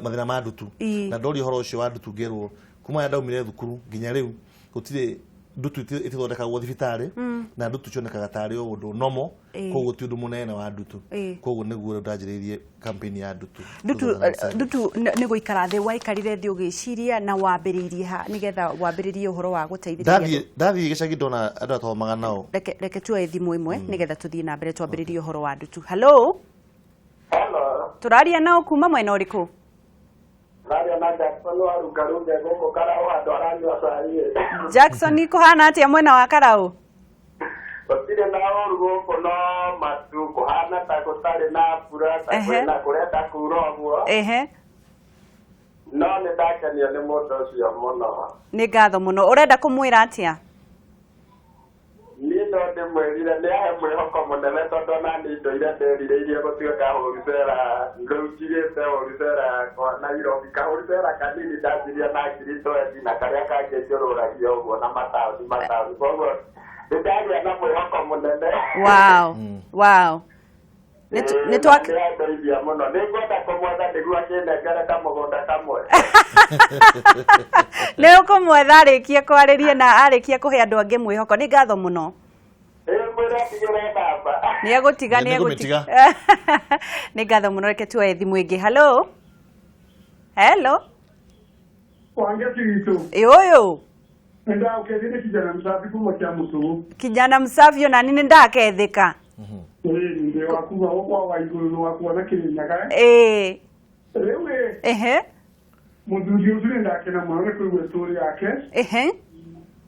mathĩna ma ndutu. Na ndoria ũhoro ũcio wa ndutu, ngĩrwo kuma rĩrĩa ndaumire thukuru nginya rĩu gũtirĩ ndutu, ĩtithondekagwo thibitarĩ, na ndutu cionekaga tarĩ o ũndũ nomo. Koguo ti ũndũ mũnene wa ndutu. Koguo nĩguo rĩu ndanjĩrĩirie campaign ya ndutu Ndutu. 2007. Ndutu nĩ gũikara thĩ waikarire thĩ ũgĩciria, na wambĩrĩirie ha nĩgetha wambĩrĩrie ũhoro wa gũteithĩrĩria andũ? Ndathiĩ gĩcagi ndona andũ arĩa twathomaga nao. Reke tuoe thimũ ĩmwe nĩgetha tũthiĩ na mbere twambĩrĩrie ũhoro wa ndutu. Hello. Hello. Tũraria nao kuma mwena ũrĩkũ? Raria na Jackson wa Rugarunge gũkũ Karau handũ aranyua cai. Jackson, kũhana atĩa mwena wa Karau? Gũtirĩ na ũru gũkũ, no matu kũhana ta gũtarĩ na mbura, ta kwĩna kũrenda kura ũguo. No nĩ ndakenio nĩ mũndũ ũcio mũno. Nĩ ngatho mũno. Ũrenda kũmwĩra atĩa? Niĩ no ndĩmwĩrire nĩ ahe mwĩhoko mũnene tondũ ona niĩ ndũire ndĩrirĩirie gũtuĩka wholesaler. Rĩu njigĩte wholesaler yakwa Nairobi, ka wholesaler kanini ndanjirie na 20,000 na karĩa kangĩ njũrũragia ũguo na mataũni mataũni, koguo nĩ ndagĩa na mwĩhoko mũnene. Wow. Nĩ Nĩ andeithia mũno. Nĩ ngwenda kũmwetha nĩguo akĩnengere kamũgũnda kamwe. Nĩ ũkũmwetha arĩkie kwarĩria na arĩkie kũhe andũ angĩ mwĩhoko. Nĩ ngatho mũno. Ĩ, mwĩre atigĩre namba. Nĩ egũtiga. Nĩ Nĩ egũtiga. nĩngũmĩtiga. Nĩ ngatho mũno. Reke tuoe thimũ ĩngĩ. Hello, hello. Wangeci witũ. Ĩ, ũyũ. Nĩndagũkeithia, nĩ kijana msafi kuma kĩa mũtũgũ. Kijana msafi, ona nĩ ndakethĩka. Ĩĩ, ndĩ wa kuma gũkwa wa igũrũ nĩ wa kuona Kĩrĩnyaga. Rĩu ĩ, mũthuri ũcio nĩ ndakena mũno nĩ kũigua story yake.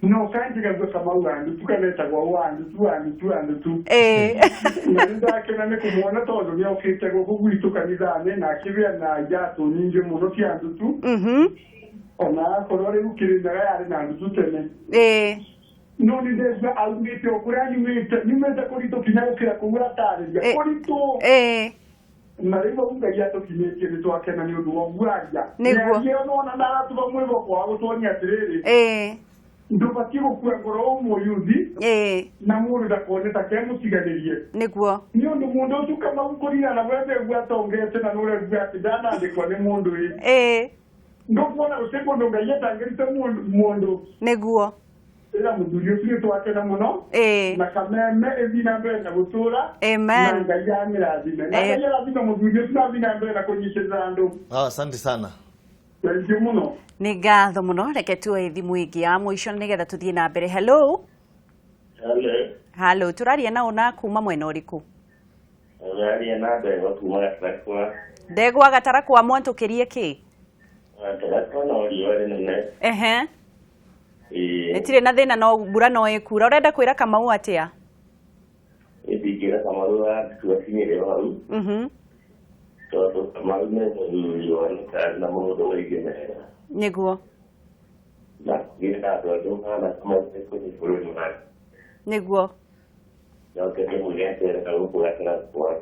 No kanjigague Kamau wa ndutu, kana etagwo wa ndutu wa ndutu wa ndutu. Na nĩ ndakena nĩ kũmuona tondũ nĩ okĩte gũkũ gwitũ kanitha-inĩ na akĩgĩa na iratũ nyingĩ mũno cia ndutu. Ona akorwo rĩu Kĩrĩnyaga yarĩ na ndutu tene. No nĩ ndecua aumĩte o kũrĩa nyumĩte, nyumĩte kũritũ kinya gũkĩra kũu atarĩria kũritũ. Na rĩu hau Ngai atũkinyĩtie, nĩ twakena nĩ ũndũ wa ũguo aria. Nĩarie ona ndaratũma mwĩhoko wa gũtuonia atĩrĩrĩ, ndũbatiĩ gũkua ngoro ũ mũyuthi, na mũndũ ndakone ta kemũtiganĩrie. Nĩ ũndũ mũndũ ũcio Kamau kũringana wethe atongete na nũregua atĩ ndanandĩkwo nĩ mũndũ ĩ, ndũkuona gũtirĩ mũndũ Ngai atangĩrĩte mũndũ. Ĩra mũthuri ũcio nĩ twakena mũno na kameme ĩthiĩ na mbere na gũtũra. Amen. Na Ngai amĩrathime, na Ngai arathime mũthuri ũcio na athiĩ na mbere na kũnyitĩrĩra andũ. Ah, asante sana. Thank you mũno. Nĩ ngatho mũno. Reke tuoe thimũ ĩngĩ ya mũico nĩgetha tũthiĩ na mbere. Hello. Hello. Hello, tũraria nao na kuma mwena ũrĩkũ? Ũraria na ndegwa kuma Gatarakwa. Ndegwa Gatarakwa, mwantũkĩrie kĩ? Gatarakwa no riũa rĩnene. Ĩĩ. Ĩtirĩ na thĩna, no mbura no ĩkura. Ũrenda kwĩra Kamau atĩa? Ndingĩra Kamau wa ndutu akinyĩre o hau tondũ Kamau nĩ mũthuri woneka na maũndũ maingĩ mega. Na kũgĩa na andũ angĩ mahana Kamau nĩ kũhe bũrũri wake. Njoke ndĩmwĩre acerera gũkũ Gatarakwa.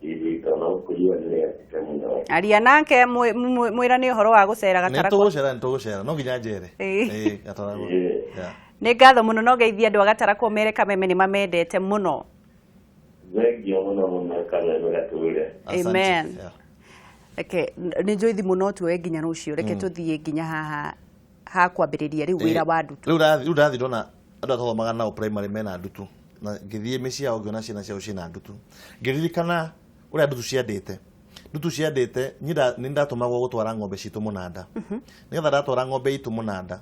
Ĩĩ, tondũ gũkũ riũa nĩ rĩakĩte mũno. Aria nake mwĩrane ũhoro wa gũcera Nĩ Gatarakwa. tũgũcera, nĩ tũgũcera, no nginya njere. Ĩĩ, Gatarakwa. Yeah. Nĩ ngatho mũno, no ngeithie andũ a Gatarakwa, mere Kameme nĩ mamendete mũno. Thengio mũno mũno, Kameme gatũre. Asante. Amen. Yeah. Reke nĩ njũĩ thimũ no tuoe nginya rũciũ. Reke tũthiĩ nginya haha ha kwambĩrĩria rĩu wĩra wa ndutu. Rĩu ndathi ndona andũ arĩa twathomaga nao primary mena ndutu, na ngĩthiĩ mĩciĩ yao ngĩona ciana ciao ciĩna ndutu, ngĩririkana Ũrĩa ndutu ciandĩte. Ndutu ciandĩte nĩ ndatũmagwo gũtwara ng'ombe citũ mũnanda. Nĩgetha ndatwara ng'ombe itũ mũnanda,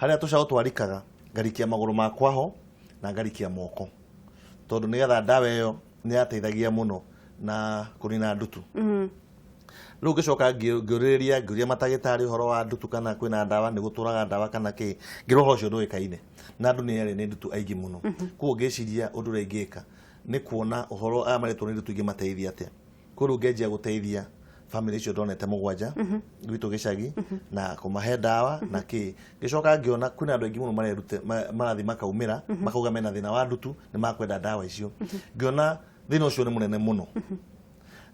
harĩa tũcaũ twarikaga, ngarikia magũrũ makwa ho na ngarikia moko. Tondũ nĩgetha ndawa ĩyo nĩ yateithagia mũno na kũnina ndutu. Rĩu ngĩcoka ngĩũrĩrĩria ngĩũria matagĩtarĩ ũhoro wa ndutu kana kwĩna ndawa nĩ gũtũraga ndawa kana kĩ, ngĩrwo ũhoro ũcio ndũĩkaine na andũ nĩ erĩ nĩ ndutu aingĩ mũno. Koguo ngĩciria ũndũ ũrĩa ingĩka nĩ kuona ũhoro aya marĩtwo nĩ ndutu ingĩmateithia atĩa. Koguo rĩu ngĩanjia gũteithia family icio ndonete mũgwanja gwitũ gĩcagi na kũmahe ndawa na kĩ. Ngĩcoka ngĩona kwĩna andũ aingĩ mũno marerute marathiĩ makaumĩra makauga mena thĩna wa ndutu nĩ makwenda ndawa icio. Ngĩona thĩna ũcio nĩ mũnene mũno.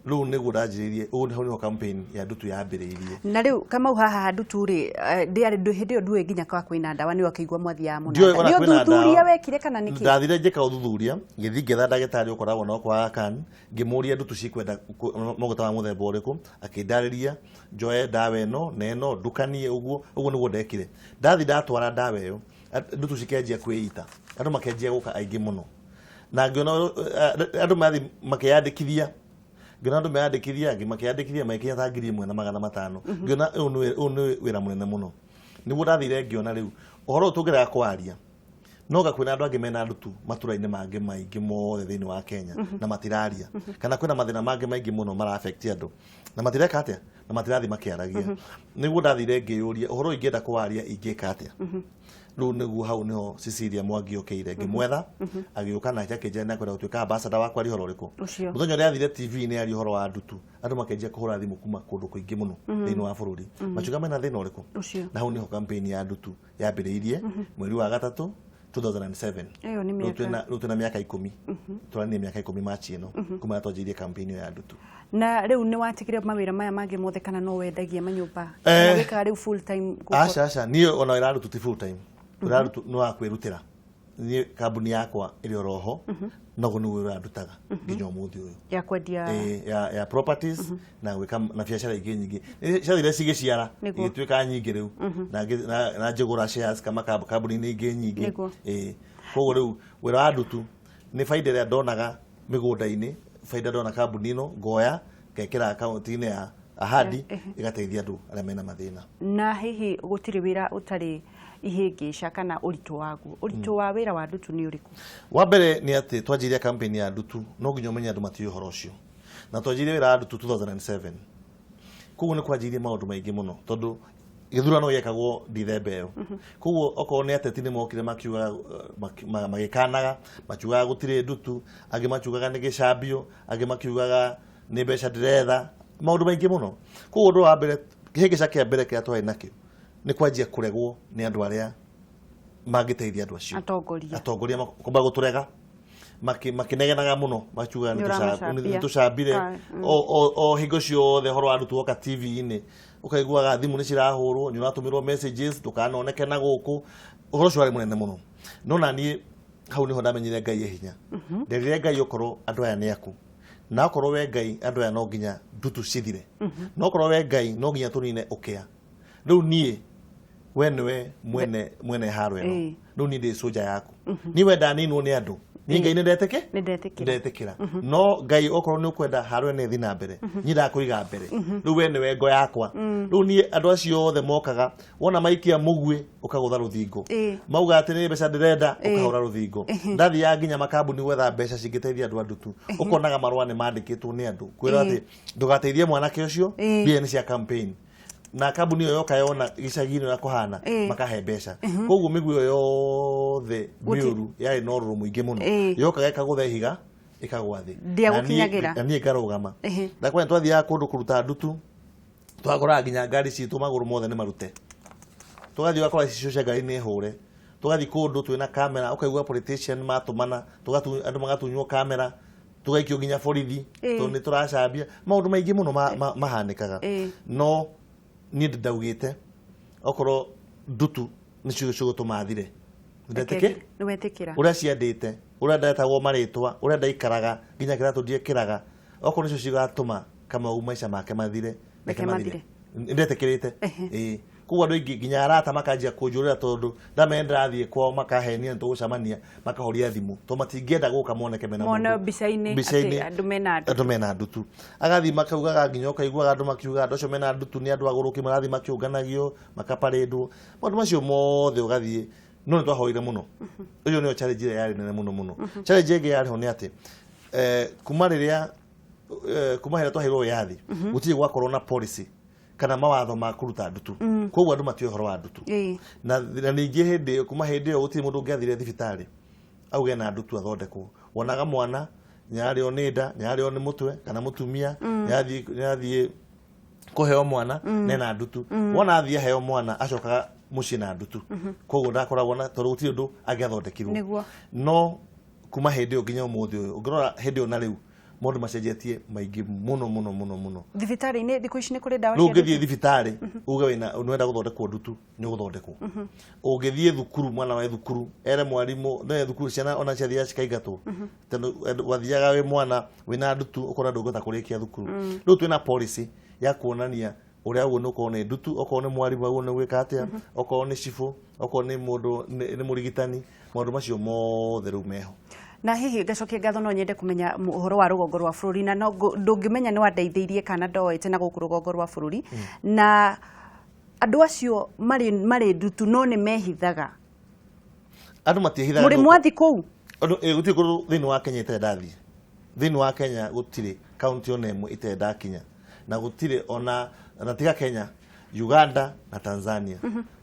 Rĩu nĩguo ndanjĩrĩirie, ũguo nĩho nĩho campaign ya ndutu yambĩrĩirie. Na rĩu Kamau haha ndutu rĩ, ndĩarĩ hĩndĩ ĩyo nduĩ nginya kwa kwĩna ndawa nĩ ũkĩigua mwathiaga mũnanda. Nĩ ũthuthuria wekire kana nĩkĩ? Ndathire njĩka ũthuthuria, ngĩthiĩ ngĩetha ndagĩtarĩ ũkoragwo na kwa Aga Khan, ngĩmũria ndutu cikwenda maguta ma mũthemba ũrĩkũ, akĩndarĩria njoe ndawa ĩno na ĩno ndukanie ũguo, ũguo nĩguo ndekire. Ndathiĩ ndatwara ndawa ĩyo, ndutu cikĩanjia kwĩita, andũ makĩanjia gũka aingĩ mũno. Na ngĩona andũ mathiĩ makĩyandĩkithia, ngĩona andũ meyandĩkithia, angĩ makĩyandĩkithia magĩkinya ta 1500. Ngĩona ũyũ nĩ wĩra mũnene mũno. Nĩguo ndathire ngĩona rĩu ũhoro ũyũ tũngĩrega kwaria, no ga kwĩna andũ angĩ mena ndutu matũra-inĩ mangĩ maingĩ mothe thĩinĩ wa Kenya na matiraria, kana kwĩna mathĩna mangĩ maingĩ mũno mara affect andũ na matireka atĩa, na matirathiĩ makĩaragia. Nĩguo ndathire ngĩyũria ũhoro ũyũ ingĩenda kwaria ingĩka atĩa. Rĩu nĩguo hau nĩho Cecilia Mwangi okĩire, ngĩmwetha agĩũka nake akĩnjĩra nĩ akwenda gũtuĩka ambassador wa kwaria ũhoro ũrĩkũ. Mũthenya ũrĩa athire TV-inĩ aria ũhoro wa ndutu, andũ makĩanjia kũhũra thimũ kuma kũndũ kũingĩ mũno thĩinĩ wa bũrũri, makiuga mena thĩna ũrĩkũ. Na hau nĩho campaign ya ndutu yambĩrĩirie mweri wa gatatũ 2007. Ĩyo nĩ mĩaka. Rĩu twĩna mĩaka 10. Tũrania mĩaka 10 Machi ĩno kuma twanjĩrĩirie campaign ĩyo ya ndutu. Na rĩu nĩ watigire mawĩra maya mangĩ mothe kana no wendagia manyũmba? Kana wĩkaga rĩu full time? Aca, aca, niĩ ona wĩra wa ndutu ti full time. Wĩra wa ndutu nĩ wa kwĩrutĩra. Niĩ kambuni yakwa ĩrĩ oro ho, noguo nĩguo wĩra ndutaga nginya ũmũthĩ ũyũ. Ya kwendia ya properties na gwĩka na biacara ingĩ nyingĩ. Ciathire cigĩciara, igĩtuĩka nyingĩ rĩu. Na njĩgũra shares kama kambuni-inĩ ingĩ nyingĩ. Koguo rĩu wĩra wa ndutu nĩ baida ĩrĩa ndonaga mĩgũnda-inĩ, baida ndona kambuni ĩno ngoya ngekĩra akaunti-inĩ ya Ahadi ĩgateithia andũ arĩa mena mathĩna. Na hihi gũtirĩ wĩra ũtarĩ ihĩngĩca kana ũritũ waguo? Ũritũ wa wĩra wa ndutu nĩ ũrĩkũ? Wa mbere nĩ atĩ twanjirie campaign ya ndutu no nginya ũmenye andũ matiũĩ ũhoro ũcio. Na twanjirie wĩra wa ndutu 2007. Koguo nĩ kwanjirie maũndũ maingĩ mũno tondũ gĩthurano gĩekagwo Dithemba ĩyo. Koguo okorwo nĩ ateti nĩ mokire makiugaga, magĩkanaga, makiugaga gũtirĩ ndutu, angĩ makiugaga nĩ gĩcambio, angĩ makiugaga nĩ mbeca ndĩretha, maũndũ maingĩ mũno. Koguo ũndũ wa mbere, kĩhĩngĩca kĩa mbere kĩrĩa twarĩ nakĩo nĩ kwanjia kũregwo nĩ andũ arĩa mangĩteithia andũ acio. Atongoria. Atongoria kwamba gũtũrega, makĩnegenaga mũno, makiugaga nĩ tũcambire. O hingo ciothe ũhoro wa ndutu woka TV-inĩ, ũkaiguaga thimũ nĩ cirahũrwo, nĩ ũratũmĩrwo messages, ndũkanoneke na gũkũ. Ũhoro ũcio warĩ mũnene mũno. No na niĩ hau nĩho ndamenyire Ngai e hinya. Nderire Ngai okorwo andũ aya nĩ aku. Na okorwo we Ngai andũ aya no nginya ndutu cithire. Na okorwo we Ngai no nginya tũnine ũkĩa. Rĩu niĩ we nĩwe mwene haro ĩno. Rĩu niĩ ndĩ soja yaku. Niĩ wenda ninwo nĩ andũ. Niĩ Ngai nĩ ndetĩkĩra? Nĩ ndetĩkĩra. Ndetĩkĩra. No Ngai okorwo nĩ ũkwenda haro ĩno ĩthiĩ na mbere, niĩ ndakũiga mbere. Rĩu we nĩwe ngo yakwa. Rĩu niĩ andũ acio othe mokaga, wona maikia mũguĩ ũkagũtha rũthingo. Mauga atĩ nĩ mbeca ndĩrenda, ũkahũra rũthingo. Ndathiaga nginya makambuni gwetha mbeca cingĩteithia andũ a ndutu. Ũkonaga marũa nĩ mandĩkĩtwo nĩ andũ. Kwĩrwo atĩ ndũgateithie mwanake ũcio, mbia nĩ cia campaign. Na kambuni ĩyo yoka yona gĩcagi-inĩ ũrĩa kũhana, makahe mbeca. Koguo mĩguĩ ĩyo yothe mĩũru yarĩ na ũrũrũ mũingĩ mũno. Yokaga ĩkagũtha ihiga, ĩkagwa thĩ. Ndĩagũkinyagĩra. Na niĩ ngarũgama. Ndakwenda twathiaga kũndũ kũruta ndutu, twakoraga nginya ngari citũ magũrũ mothe nĩ marute. Tũgathiĩ ũgakora icicio cia ngari nĩ hũre. Tũgathiĩ kũndũ twĩna kamera, ũkaigua politician matũmana, andũ magatunywo kamera, tũgaikio nginya borithi, tondũ nĩ tũracambia. Maũndũ maingĩ mũno mahanĩkaga. No niĩ ndaugĩte okorwo ndutu nĩcio cigũtũma thire. Ndetĩkĩ? Nĩ wetĩkĩra. Ũrĩa ciandĩte, ũrĩa ndetagwo marĩtwa, ũrĩa ndaikaraga, nginya kĩratũ ndiekĩraga, okorwo nĩcio cigatũma Kamau maica make mathire, Reke mathire. Ndetĩkĩrĩte. Koguo andũ aingĩ nginya arata makanjia kũnjũrĩra tondũ ndamenya ndĩrathiĩ kwao makahenia nĩtũgũcemania makahoria thimũ tondũ matingĩenda gũka moneke mena mũndũ mbica-inĩ atĩ andũ mena ndutu. Agathiĩ makaugaga nginya ũkaiguaga andũ makiuga andũ acio mena ndutu nĩ andũ agũrũki marathiĩ makĩũnganagio makaparĩndwo maũndũ macio mothe ũgathiĩ no nĩ twahoire mũno. Ũyũ nĩyo challenge ĩrĩa yarĩ nene mũno mũno. Challenge ĩngĩ yarĩ ho nĩ atĩ kuma rĩrĩa kuma hĩrĩa twaheirwo wĩyathi gũtirĩ gwakorwo na policy kana mawatho ma kũruta ndutu. Koguo andũ matiũĩ ũhoro wa ndutu. Na ningĩ hĩndĩ kuma hĩndĩ ĩyo gũtirĩ mũndũ ũngĩathire thibitarĩ auge na ndutu athondekwo. Wonaga mwana nĩararĩo nĩ nda, nĩararĩo nĩ mũtwe kana mũtumia nĩathiĩ kũheo mwana nena ndutu. Wona athiĩ aheo mwana acokaga mũciĩ na ndutu. Koguo ndakoragwo na tondũ gũtirĩ ũndũ angĩathondekirwo. No kuma hĩndĩ ĩyo nginya ũmũthĩ ũyũ ũngĩrora hĩndĩ ĩyo na rĩu maũndũ macenjetie maingĩ mũno mũno mũno mũno. Thibitarĩ-inĩ thikũ ici nĩ kũrĩ ndawa cia ndutu? Ũngĩthiĩ thibitarĩ uge wĩna nĩwenda gũthondekwo ndutu nĩ ũgũthondekwo. Ũngĩthiĩ thukuru mwana wa thukuru ere mwarimũ no thukuru ciana ona ciathiaga cikaingatwo tondũ wathiaga wĩ mwana wĩna ndutu ũkona ndũngĩhota kũrĩkia thukuru. Rĩu twĩna policy ya kuonania ũrĩa ũguo okorwo nĩ ndutu okorwo nĩ mwarimũ ũguo nĩ gwĩka atĩa okorwo nĩ cibũ okorwo nĩ mũndũ nĩ mũrigitani maũndũ macio mothe rĩu meho. Na hihi ngacokia ngatho no nyende kumenya ũhoro wa rũgongo rwa bũrũri na no ndũngĩmenya nĩ wandeithĩirie kana ndoete na gũkũ rũgongo rwa bũrũri na andũ acio marĩ ndutu no nĩ mehithaga. Andũ matiĩhithaga. Mũrĩ mwathi kũu? Gũtirĩ kũndũ thĩinĩ wa Kenya itarĩ ndathiĩ. Thĩinĩ wa Kenya gũtirĩ kaunti ona ĩmwe itarĩ ndakinya na gũtirĩ ona na tiga Kenya, Uganda na Tanzania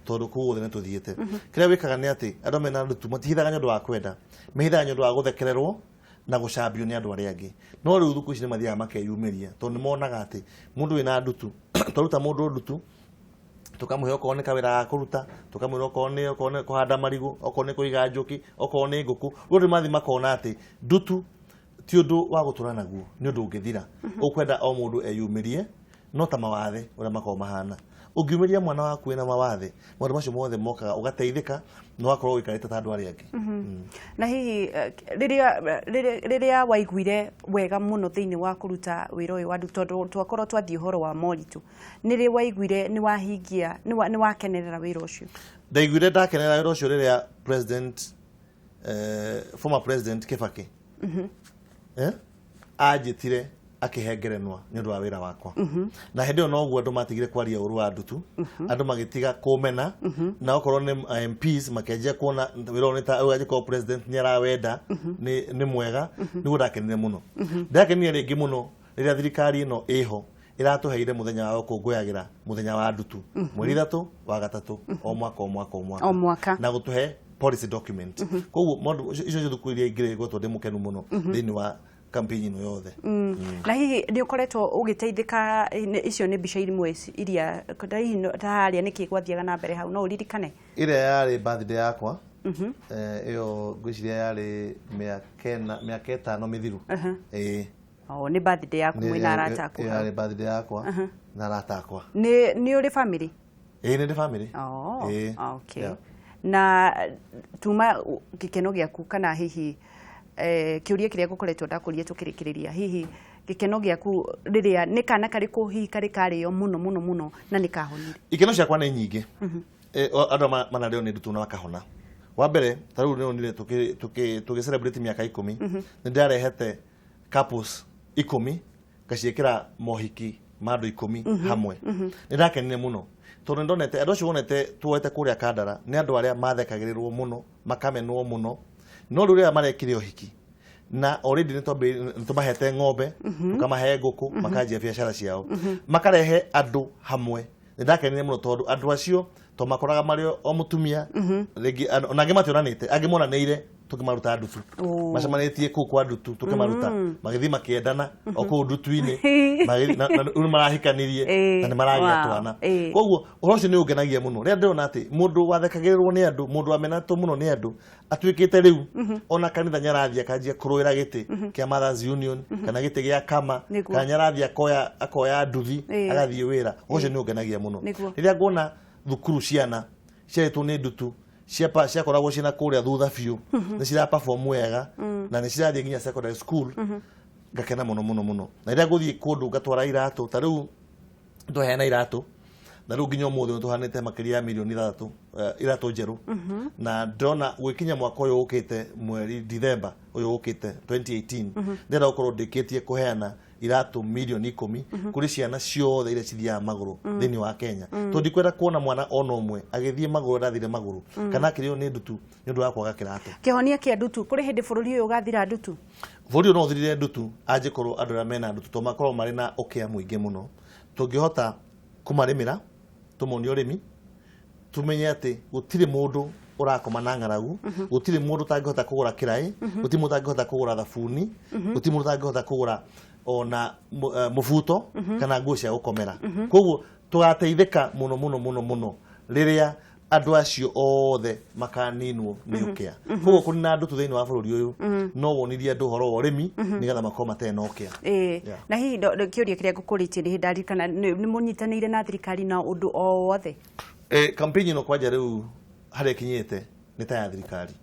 tondũ kũu guothe nĩ tũthiĩte. Kĩrĩa wĩkaga nĩ atĩ andũ mena ndutu matihithaga nĩ ũndũ wa kwenda, mehithaga nĩ ũndũ wa gũthekererwo na gũcambio nĩ andũ arĩa angĩ. No rĩu thukũ ici nĩ mathiaga makeyumĩria tondũ nĩ monaga atĩ mũndũ wĩna ndutu twaruta mũndũ ndutu tukamũhe okorwo nĩ kawĩra ga kũruta, tukamwĩra okorwo nĩ kũhanda marigũ, okorwo nĩ kũiga njũkĩ, okorwo nĩ ngũkũ. Rĩu andũ mathiĩ makona atĩ ndutu ti ũndũ wa gũtũra naguo, nĩ ũndũ ũngĩthira. Ũkwenda o mũndũ eyumĩrie no ta mawathe ũrĩa makoragwo mahana. Ũngiumĩria mwana waku wĩna mawathe maũndũ macio mothe mokaga ũgateithĩka na ũgakorwo ũikarĩte ta andũ arĩa angĩ. Na hihi rĩrĩa waiguire wega mũno thĩinĩ wa kũruta wĩra ũyũ wa ndutu tondũ twakorwo twathiĩ ũhoro wa moritũ nĩ rĩ waiguire nĩ wahingia nĩ wakenerera wĩra ũcio? Ndaiguire ndakenerera wĩra ũcio rĩrĩa president former president Kibaki anjĩtire akĩhe ngerenwa nĩ ũndũ wa wĩra wakwa. Na hĩndĩ ĩyo noguo andũ matigire kwaria ũru wa ndutu, andũ magĩtiga kũmena, na okorwo nĩ MPs makĩanjia kuona wĩra ũyũ nĩ ta angĩkorwo president nĩ arawenda nĩ mwega, nĩguo ndakenire mũno. Ndakenire rĩngĩ mũno rĩrĩa thirikari ĩno ĩho ĩratũheire mũthenya wa gũkũngũyagĩra mũthenya wa ndutu mweri 3 wa 3 o mwaka o mwaka o mwaka o mwaka na gũtũhe policy document. Koguo maũndũ icio thukuru iria ingĩ ngwetwo ndĩ mũkenu mũno thĩinĩ wa campaign ĩno yothe. Na hihi nĩ ũkoretwo ũgĩteithĩka icio nĩ mbica imwe iria hihi ta harĩa nĩkĩ gwathiaga na mbere hau no ũririkane? Ĩrĩa yarĩ birthday yakwa ĩyo ngwĩciria yarĩ mĩaka 5 mĩthiru. Ĩĩ. O nĩ birthday yaku mwĩna arata aku? Yarĩ birthday yakwa na arata akwa. Nĩ ũrĩ family? Ĩĩ nĩ ndĩ family. Okay. Na tuma gĩkeno gĩaku kana hihi kĩũria kĩrĩa ngũkoretwo ndakũria tũkĩrĩkĩrĩria hihi gĩkeno gĩaku rĩrĩa nĩ kana karĩkũ hihi karĩ karĩo mũno mũno mũno na nĩ kahonire? Ikeno ciakwa nĩ nyingĩ. Andũ manarĩo nĩ ndutu na makahona. Wa mbere ta rĩu nĩonire tũgĩ celebrate mĩaka 10 nĩ ndĩrarehete couples 10 ngaciĩkĩra mohiki ma andũ 10 hamwe. Nĩ ndakenire mũno tondũ nĩndonete andũ acio wonete tuoete kũrĩa Kandara nĩ andũ arĩa mathekagĩrĩrwo mũno makamenwo mũno no rĩu rĩrĩa marekire ũhiki na already nĩ tũmahete ng'ombe tũkamahe ngũkũ makanjia biacara ciao makarehe andũ hamwe. Nĩ ndakenire mũno tondũ andũ acio to makoraga marĩ o mũtumia rĩngĩ ona angĩ mationanĩte angĩ monanĩire tũkĩmaruta ndutu macemanĩtie kũu kwa ndutu tũkĩmaruta magĩthiĩ makĩendana o kũu ndutu-inĩ rĩu marahikanirie na nĩ maragĩa twana. Koguo ũhoro ũcio nĩ ũngenagia mũno rĩrĩa ndĩrona atĩ mũndũ wathekagĩrĩrwo nĩ andũ mũndũ wamenatwo mũno nĩ andũ atuĩkĩte rĩu ona kanitha nĩarathiĩ akanjia kũrũĩra gĩtĩ kĩa Mothers Union kana gĩtĩ gĩa kama kana nĩarathiĩ akoya nduthi agathiĩ wĩra. Ũcio nĩ ũngenagia mũno rĩrĩa nguona thukuru ciana ciarĩtwo nĩ ndutu ciakoragwo ciĩna kũrĩa thutha biũ nĩ cira perform wega na nĩ cirathiĩ nginya secondary school ngakena mũno mũno mũno. Na rĩrĩa ngũthiĩ kũndũ ngatwara iratũ ta rĩu twaheana iratũ Na rĩu nginya ũmũthĩ nĩ tũhanĩte makĩria ya mirioni 6 iratũ njerũ. Na ndĩrona gwĩkinya mwaka ũyũ ũkĩte mweri Dithemba ũyũ ũkĩte 2018 ndĩrenda gũkorwo ndĩkĩtie kũheana iratũ mirioni 10 kũrĩ ciana ciothe iria cithiaga magũrũ thĩinĩ wa Kenya. Tondũ ndikwenda kuona mwana ona ũmwe agĩthiĩ magũrũ ndathire magũrũ kana akĩrĩo nĩ ndutu nĩ ũndũ wa kwaga kĩratũ. Kĩhonia kĩa ndutu, kũrĩ hĩndĩ bũrũri ũyũ ũgathira ndutu? Bũrũri ũyũ no ũthirire ndutu angĩkorwo andũ arĩa mena ndutu to makorwo marĩ na ũkĩa mũingĩ mũno. Tũngĩhota kũmarĩmĩra, tũmonie ũrĩmi, tumenye atĩ gũtirĩ mũndũ ũrakoma na ng'aragu, gũtirĩ mũndũ ũtangĩhota kũgũra kĩraĩ, gũtirĩ mũndũ ũtangĩhota kũgũra thabuni, gũtirĩ mũndũ ũtangĩhota kũgũra ona mũbuto kana nguo cia gũkomera. Koguo tũgateithĩka mũno mũno mũno mũno rĩrĩa andũ acio othe makaninwo nĩ ũkĩa. Koguo kũnina ndutu thĩinĩ wa bũrũri ũyũ no wonirie andũ ũhoro wa ũrĩmi nĩgetha makorwo matarĩ na ũkĩa. Na hihi kĩũria kĩrĩa ngũkũrĩtie nĩ ndarikana nĩ mũnyitanĩire na thirikari na ũndũ o wothe? Campaign ĩno kwanja rĩu harĩa ĩkinyĩte nĩ ta ya thirikari.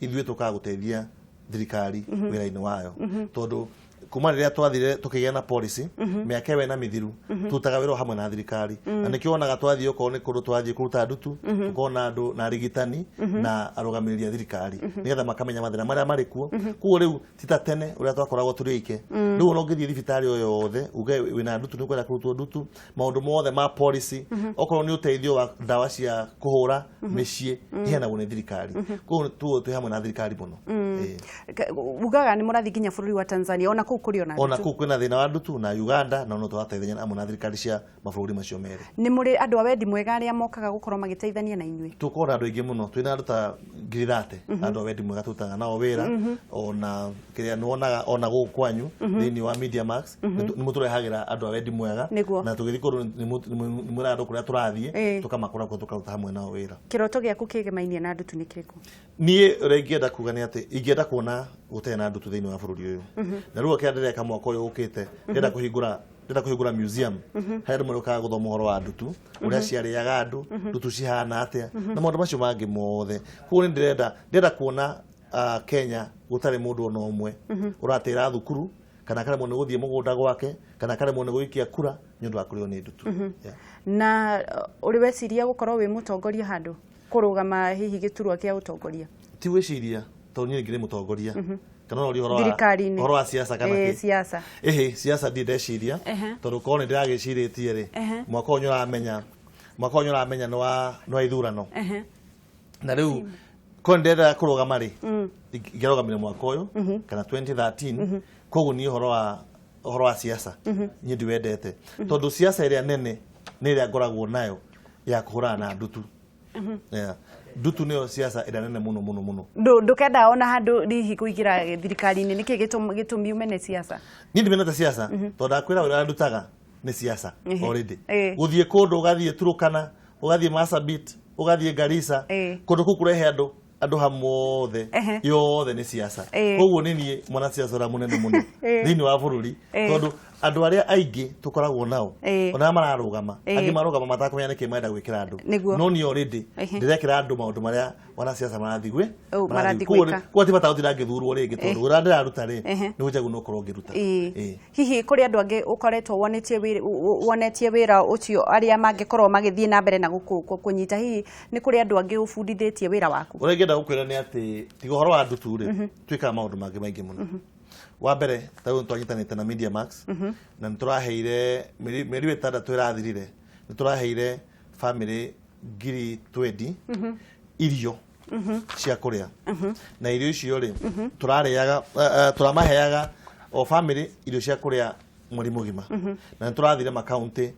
Ithuĩ tũkaga gũteithia thirikari wĩra-inĩ wayo tondũ kuma rĩrĩa twathire tũkĩgĩa na policy mĩaka ĩyo ĩna mĩthiru tũrutaga wĩra hamwe na thirikari. Na nĩkĩo wonaga twathiĩ okorwo nĩ kũndũ twathiĩ kũruta ndutu tũkona andũ na arigitani na arũgamĩrĩri a thirikari nĩgetha makamenya mathĩna marĩa marĩ kuo. Koguo rĩu ti ta tene ũrĩa twakoragwo tũrĩ aike. Rĩu ona ũngĩthiĩ thibitarĩ o yothe uge wĩna ndutu nĩ ũkwenda kũrutwo ndutu, maũndũ mothe ma policy okorwo nĩ ũteithio wa ndawa cia kũhũra mĩciĩ iheanagwo nĩ thirikari. Koguo twĩ hamwe na thirikari mũno. Ugaga nĩ mũrathiĩ nginya bũrũri wa Tanzania ona kũu kũrĩ ona ona kũu kwĩna thĩna wa ndutu na Uganda na no tũrateithania hamwe na thirikari cia mabũrũri macio merĩ. Nĩ mũrĩ andũ a wendi mwega arĩa mokaga gũkorwo magĩteithania na inyuĩ? Tũkorwo na andũ aingĩ mũno, twĩna andũ ta 30,000 andũ a wendi mwega tũrutaga nao wĩra ona kĩrĩa nĩwonaga ona gũkũ kwanyu thĩinĩ wa Media Max nĩ mũtũrehagĩra andũ a wendi mwega na tũgĩthiĩ kũndũ nĩ mwĩraga andũ kũrĩa tũrathiĩ tũkamakora kuo tũkaruta hamwe nao wĩra. Kĩroto gĩaku kĩgemainiĩ na ndutu nĩ kĩrĩkũ? Niĩ ũrĩa ingĩenda kuga nĩ atĩ ingĩenda kuona gũtarĩ na ndutu thĩinĩ wa bũrũri ũyũ. Na rĩu kĩrĩa ndĩreka mwaka ũyũ ũkĩte ndĩrenda kũhingũra museum harĩa andũ marĩũkaga gũthoma ũhoro wa ndutu, ũrĩa ciarĩaga andũ, ndutu cihana atĩa na maũndũ macio mangĩ mothe. Koguo nĩ ndĩrenda kuona Kenya gũtarĩ mũndũ ona ũmwe ũratĩra thukuru kana akaremwo nĩ gũthiĩ mũgũnda gwake kana akaremwo nĩ gũikia kura nĩ ũndũ wa kũrĩo nĩ ndutu. Na ũrĩ weciria gũkorwo wĩ mũtongoria handũ kũrũgama hihi gĩturwa kĩa ũtongoria? Ti gwĩciria tondũ niĩ ngĩrĩ mũtongoria kana no ũhoro wa ũhoro wa siasa kana kĩ siasa ehe siasa ndi ndeciria tondũ korwo nĩ ndĩragĩcirĩtie rĩ mwaka ũyũ nĩũramenya nĩ wa ithurano na rĩu korwo nĩ ndĩrenda kũrũgama rĩ ingĩarũgamire mwaka ũyũ kana 2013. Koguo niĩ ũhoro wa siasa niĩ ndiwendete tondũ siasa ĩrĩa nene nĩ ĩrĩa ngoragwo nayo ya kũhũrana na ndutu. Ndutu nĩyo siasa ĩrĩa nene mũno mũno mũno. Ndũkenda ona handũ hihi kũingĩra thirikari-inĩ nĩkĩ gĩtũmi umene siasa? Niĩ ndimenete siasa tondũ ndakwĩra wĩra ndutaga nĩ siasa already. Gũthiĩ kũndũ ũgathiĩ Turukana, ũgathiĩ Marsabit, ũgathiĩ Garissa, kũndũ kũu kũrehe andũ hamwe yothe nĩ siasa. Koguo nĩ niĩ mwana siasa ũrĩa mũnene mũno thĩinĩ wa bũrũri tondũ andũ arĩa aingĩ tũkoragwo nao ona arĩa mararũgama angĩ marũgama matakũmenya nĩkĩ marenda gwĩkĩra andũ no niĩ already ndĩrekĩra andũ maũndũ marĩa wanasiasa marathiĩ gwĩka. Koguo ti bata gũtinda ngĩthurwo rĩngĩ tondũ wĩra ndĩraruta rĩ nĩguo njagĩrĩirwo nĩ gũkorwo ngĩruta. Hihi kũrĩ andũ angĩ ũkoretwo wonetie wĩra ũcio arĩa mangĩkorwo magĩthiĩ na mbere na kũnyita, hihi nĩ kũrĩ andũ angĩ ũbundithĩtie wĩra waku? Ũrĩa ingĩenda gũkwĩra nĩ atĩ tiga ũhoro wa ndutu rĩ twĩkaga maũndũ mangĩ maingĩ mũno. Wa mbere ta rĩu nĩtwanyitanĩte na Media Max na nĩtũraheire mĩeri 6 ĩrathirire nĩtũraheire bamĩrĩ 20,000 irio cia kũrĩa na irio icio rĩ tũrarĩaga tũramaheaga o bamĩrĩ irio cia kũrĩa mweri mũgima na nĩtũrathire makaunti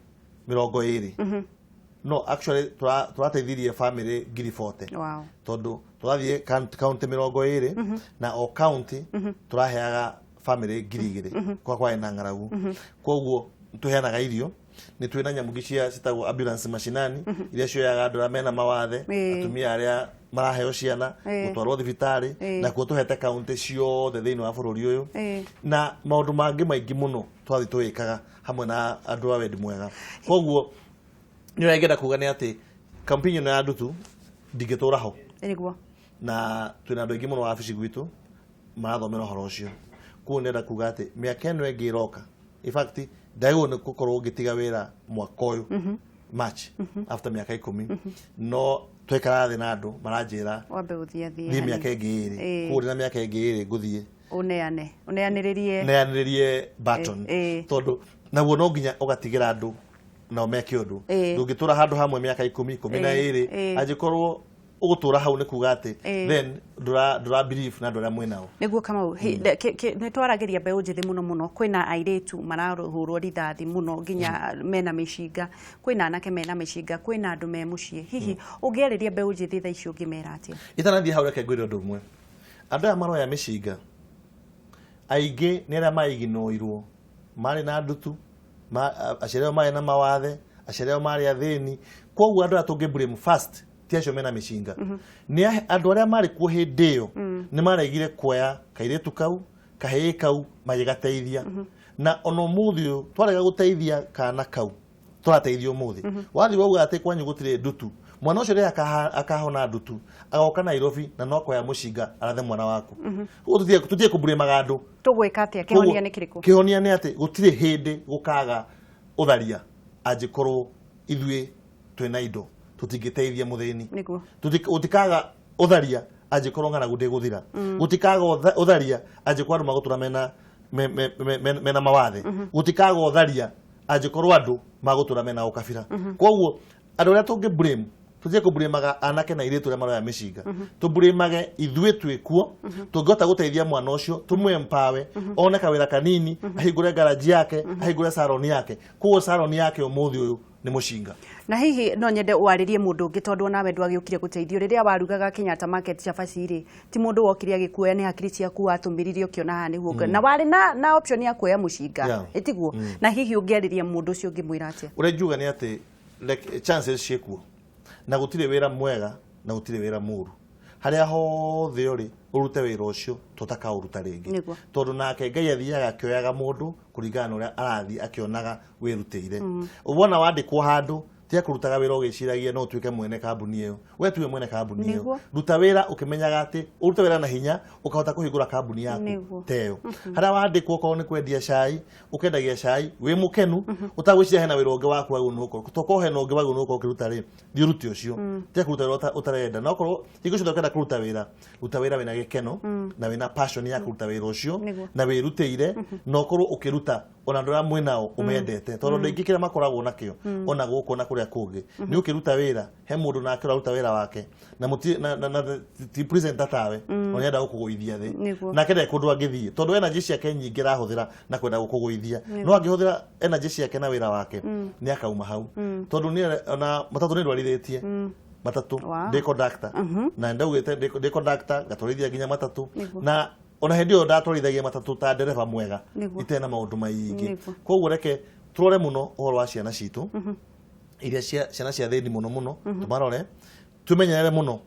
20. No actually tũrateithirie bamĩrĩ 40,000 tondũ tũrathiĩ kaunti 20 na o kaunti tũraheaga bamĩrĩ 2,000 kwa kwarĩ na ng'aragu. Koguo tũheanaga irio, nĩ twĩna nyamũ ingĩ cia citagwo ambulance mashinani iria cioyaga andũ arĩa mena mawathe, atumia arĩa maraheo ciana gũtwarwo thibitarĩ, na kuo tũhete kaunti ciothe thĩinĩ wa bũrũri ũyũ na maũndũ mangĩ maingĩ mũno twathiĩ tũgĩkaga hamwe na andũ a wendi mwega. Koguo nĩ ũrĩa ingĩenda kuga nĩ atĩ campaign ĩno ya ndutu ndingĩtũra ho na twĩna andũ aingĩ mũno wabici gwitũ marathomera ũhoro ũcio. Koguo nĩndĩrenda kuga atĩ mĩaka ĩno ĩngĩ ĩroka, in fact ndagĩrĩirwo nĩ gũkorwo ngĩtiga wĩra mwaka ũyũ March after mĩaka 10 no twekara thĩ na andũ maranjĩra wambe gũthiĩ thiĩ mĩaka ĩngĩ 2 koguo ndĩna mĩaka ĩngĩ 2 ngũthiĩ ũneanĩrĩrie button tondũ naguo no nginya ũgatigĩra andũ nao meke ũndũ ndũngĩtũra handũ hamwe mĩaka 10 12 angĩkorwo ũgũtũra hau nĩ kuga atĩ then ndũra believe na andũ arĩa mwĩnao. Nĩguo Kamau, nĩ twaragĩria mbeũ njĩthĩ mũno mũno, kwĩna airĩtu marahũrwo rithathi mũno nginya mena mĩcinga, kwĩna anake mena mĩcinga, kwĩna andũ me mũciĩ. Hihi ũngĩarĩria mbeũ njĩthĩ thaa ici ũngĩmera atĩa? Itanathiĩ hau reke ngwĩre ũndũ ũmwe. Andũ aya maroya mĩcinga aingĩ nĩ arĩa maiginoirwo, marĩ na ndutu, aciari ao marĩ na mawathe, aciari ao marĩ athĩni. Koguo andũ aya tũngĩ blame first ti acio mena mĩcinga, nĩ andũ arĩa marĩ kuo hĩndĩ ĩyo nĩ maregire kuoya kairĩtu kau kahĩĩ kau magĩgateithia. Na ona ũmũthĩ ũyũ twarega gũteithia kana kau tũrateithia ũmũthĩ. Wathiĩ wauga atĩ kwanyu gũtirĩ ndutu, mwana ũcio rĩrĩa akahona ndutu agoka Nairobi na no akoya mũcinga arathe mwana waku. Ũguo tũtige kũburĩmaga andũ. Tũgwĩka atĩa? Kĩhonia nĩ kĩrĩkũ? Kĩhonia nĩ atĩ gũtirĩ hĩndĩ gũkaga ũtharia angĩkorwo ithuĩ twĩna indo tũtingĩteithia mũthĩni. Gũtikaga ũtharia angĩkorwo ng'aragu ndĩgũthira. Gũtikaga ũtharia angĩkorwo andũ magũtũra mena mawathe. Gũtikaga ũtharia angĩkorwo andũ magũtũra mena ũkabira. Koguo andũ arĩa tũngĩ blame, tũtige kũburĩmaga anake na airĩtu arĩa maroya mĩcinga, tũburĩmage ithuĩ twĩ kuo, tũngĩhota gũteithia mwana ũcio tũmũ empower one kawĩra kanini, ahingũre garage yake, ahingũre salon yake. Koguo salon yake ũmũthĩ ũyũ nĩ mũcinga. Na hihi no nyende warĩrie mũndũ ũngĩ tondũ onawe ndwagĩũkire gũteithio rĩrĩa warugaga Kenyatta Market cabaci rĩ, ti mũndũ wokire agĩkuoya, nĩ hakiri ciaku watũmĩrire ũkĩona haha nĩguo na warĩ na option ya kuoya mũcinga, ĩtiguo? Na hihi ũngĩarĩria mũndũ ũcio ũngĩmwĩra atĩa? Ũrĩa ingiuga nĩ atĩ chances ciĩkuo na gũtirĩ wĩra mwega na gũtirĩ wĩra mũru. Harĩa hothe ũrĩ ũrute wĩra ũcio tũtakaũruta rĩngĩ, tondũ nake Ngai athiaga akĩoyaga mũndũ kũringana na ũrĩa arathiĩ akĩonaga wĩrutĩire. Wona wandĩkwo handũ tiga kũrutaga wĩra ũgĩciragia no ũtuĩke mwene kambuni ĩyo, we tuwe mwene kambuni ĩyo. Ruta wĩra ũkĩmenyaga atĩ ũrute wĩra na hinya ũkahota kũhingũra kambuni yaku ta ĩyo. Harĩa wandĩkwo okorwo nĩ kwendia cai, ũkendagia cai wĩ mũkenu, ũtagwĩciria hena wĩra ũngĩ waku wagĩrĩirwo nĩ gũkorwo, tokorwo hena ũngĩ wagĩrĩirwo nĩ gũkorwo ũkĩruta rĩ, thiĩ ũrute ũcio. Tiga kũruta wĩra ũtarenda. Na okorwo hingo ciothe ũkenda kũruta wĩra, ruta wĩra wĩna gĩkeno na wĩna passion ya kũruta wĩra ũcio na wĩrutĩire, na ũkorwo ũkĩruta ona andũ arĩa mwĩnao ũmendete, tondũ andũ aingĩ kĩrĩa makoragwo nakĩo ona gũkũ na kũrĩa kũngĩ nĩ ũkĩruta wĩra he mũndũ nake ũraruta wĩra wake na ti presenter tawe, ona nĩenda gũkũgũithia thĩ, nake ndarĩ kũndũ angĩthiĩ tondũ energy ciake nyingĩ arahũthĩra na kwenda gũkũgũithia. No angĩhũthĩra energy ciake na wĩra wake nĩ akauma hau, tondũ niĩ ona matatũ nĩ ndwarithĩtie matatũ ndĩ conductor, na ndaugĩte ndĩ conductor ngatwarithia nginya matatũ, na ona hĩndĩ ĩyo ndatwarithagia matatũ ta ndereba mwega itena na maũndũ maingĩ. Koguo reke tũrore mũno ũhoro wa ciana citũ iria ciana cia thĩni mũno mũno, tũmarore tũmenyerere mũno,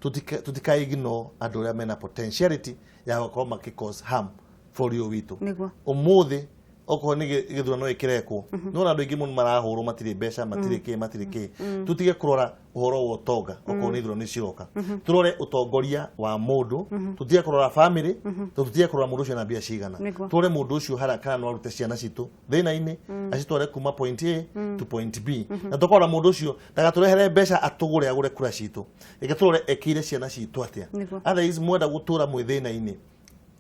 tũtikaignore andũ arĩa mena potentiality ya gũkorwo makĩ cause harm bũrũri ũyũ witũ. Ũmũthĩ okorwo nĩ gĩthurano gĩkĩrekwo, no andũ aingĩ mũno marahũrwo, matirĩ mbeca, matirĩ kĩ, matirĩ kĩ. Tũtige kũrora ũhoro wa ũtonga okorwo nĩ ithurano ciroka, tũrore ũtongoria wa mũndũ, tũtige kũrora family, tũtige kũrora mũndũ ũcio na mbia cigana, tũrore mũndũ ũcio harĩa kana no arute ciana citũ thĩna-inĩ acitware kuma point A to point B, na tũkorora mũndũ ũcio ndagatũrehere mbeca atũgũre agũre kura citũ, reke tũrore ekĩire ciana citũ atĩa. Otherwise mwenda gũtũra mwĩ thĩna-inĩ,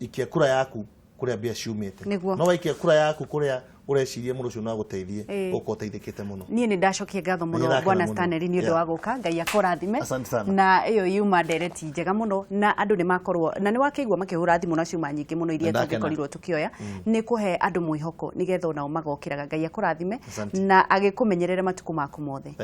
ikia kura yaku kũrĩa mbia ciumĩte, no waikia kura yaku kũrĩa ureciria mũndũ ũcio no agũteithie, ũkorwo ũteithĩkĩte mũno. Niĩ nĩ ndacokia ngatho mũno Bwana Stanley nĩ ũndũ wa gũka, Ngai akũrathime. Na ĩyo yuma ndereti njega mũno, na andũ nĩ makorwo na nĩ wakĩigua makĩhũra thimũ na ciuma nyingĩ mũno iria tũngĩkorirwo tũkĩoya, nĩ kũhe andũ mwĩhoko nĩgetha onao magokĩraga. Ngai akũrathime na agĩkũmenyerere matukũ maku mothe.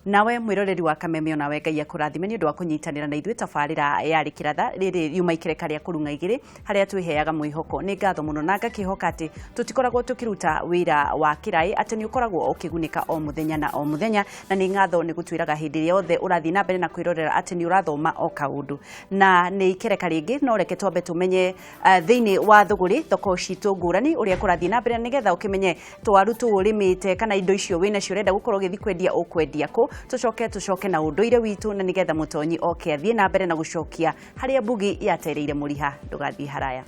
Nawe mwĩroreri wa Kameme, onawe Ngai akũrathime nĩ ũndũ wa kũnyitanĩra na ithuĩ tabarĩra ya Rĩkĩratha rĩrĩ yuma ikereka rĩa kũrung'a igĩrĩ harĩa twĩheaga mwĩhoko. Nĩ ngatho mũno na ngakĩhoka atĩ tũtikoragwo tũkĩruta wĩra wa kĩraĩ, atĩ nĩ ũkoragwo ũkĩgunĩka o mũthenya na o mũthenya, na nĩ ngatho nĩ gũtwĩraga hĩndĩ ĩrĩa yothe ũrathiĩ na mbere na kwĩrorera atĩ nĩ ũrathoma o kaũndũ. Na nĩ ikereka rĩngĩ, no reke twambe tũmenye thĩinĩ wa thũgũrĩ thoko citũ ngũrani ũrĩa kũrathiĩ na mbere, nĩgetha ũkĩmenye twaru tũu ũrĩmĩte kana indo icio wĩnacio ũrenda gũkorwo ũgĩthiĩ kwendia ũkwendia kũ. Tũcoke na ũndũire witũ, na nĩgetha mũtonyi oke athiĩ na mbere na gũcokia harĩa mbugi yatereire mũriha. Ndũgathiĩ haraya.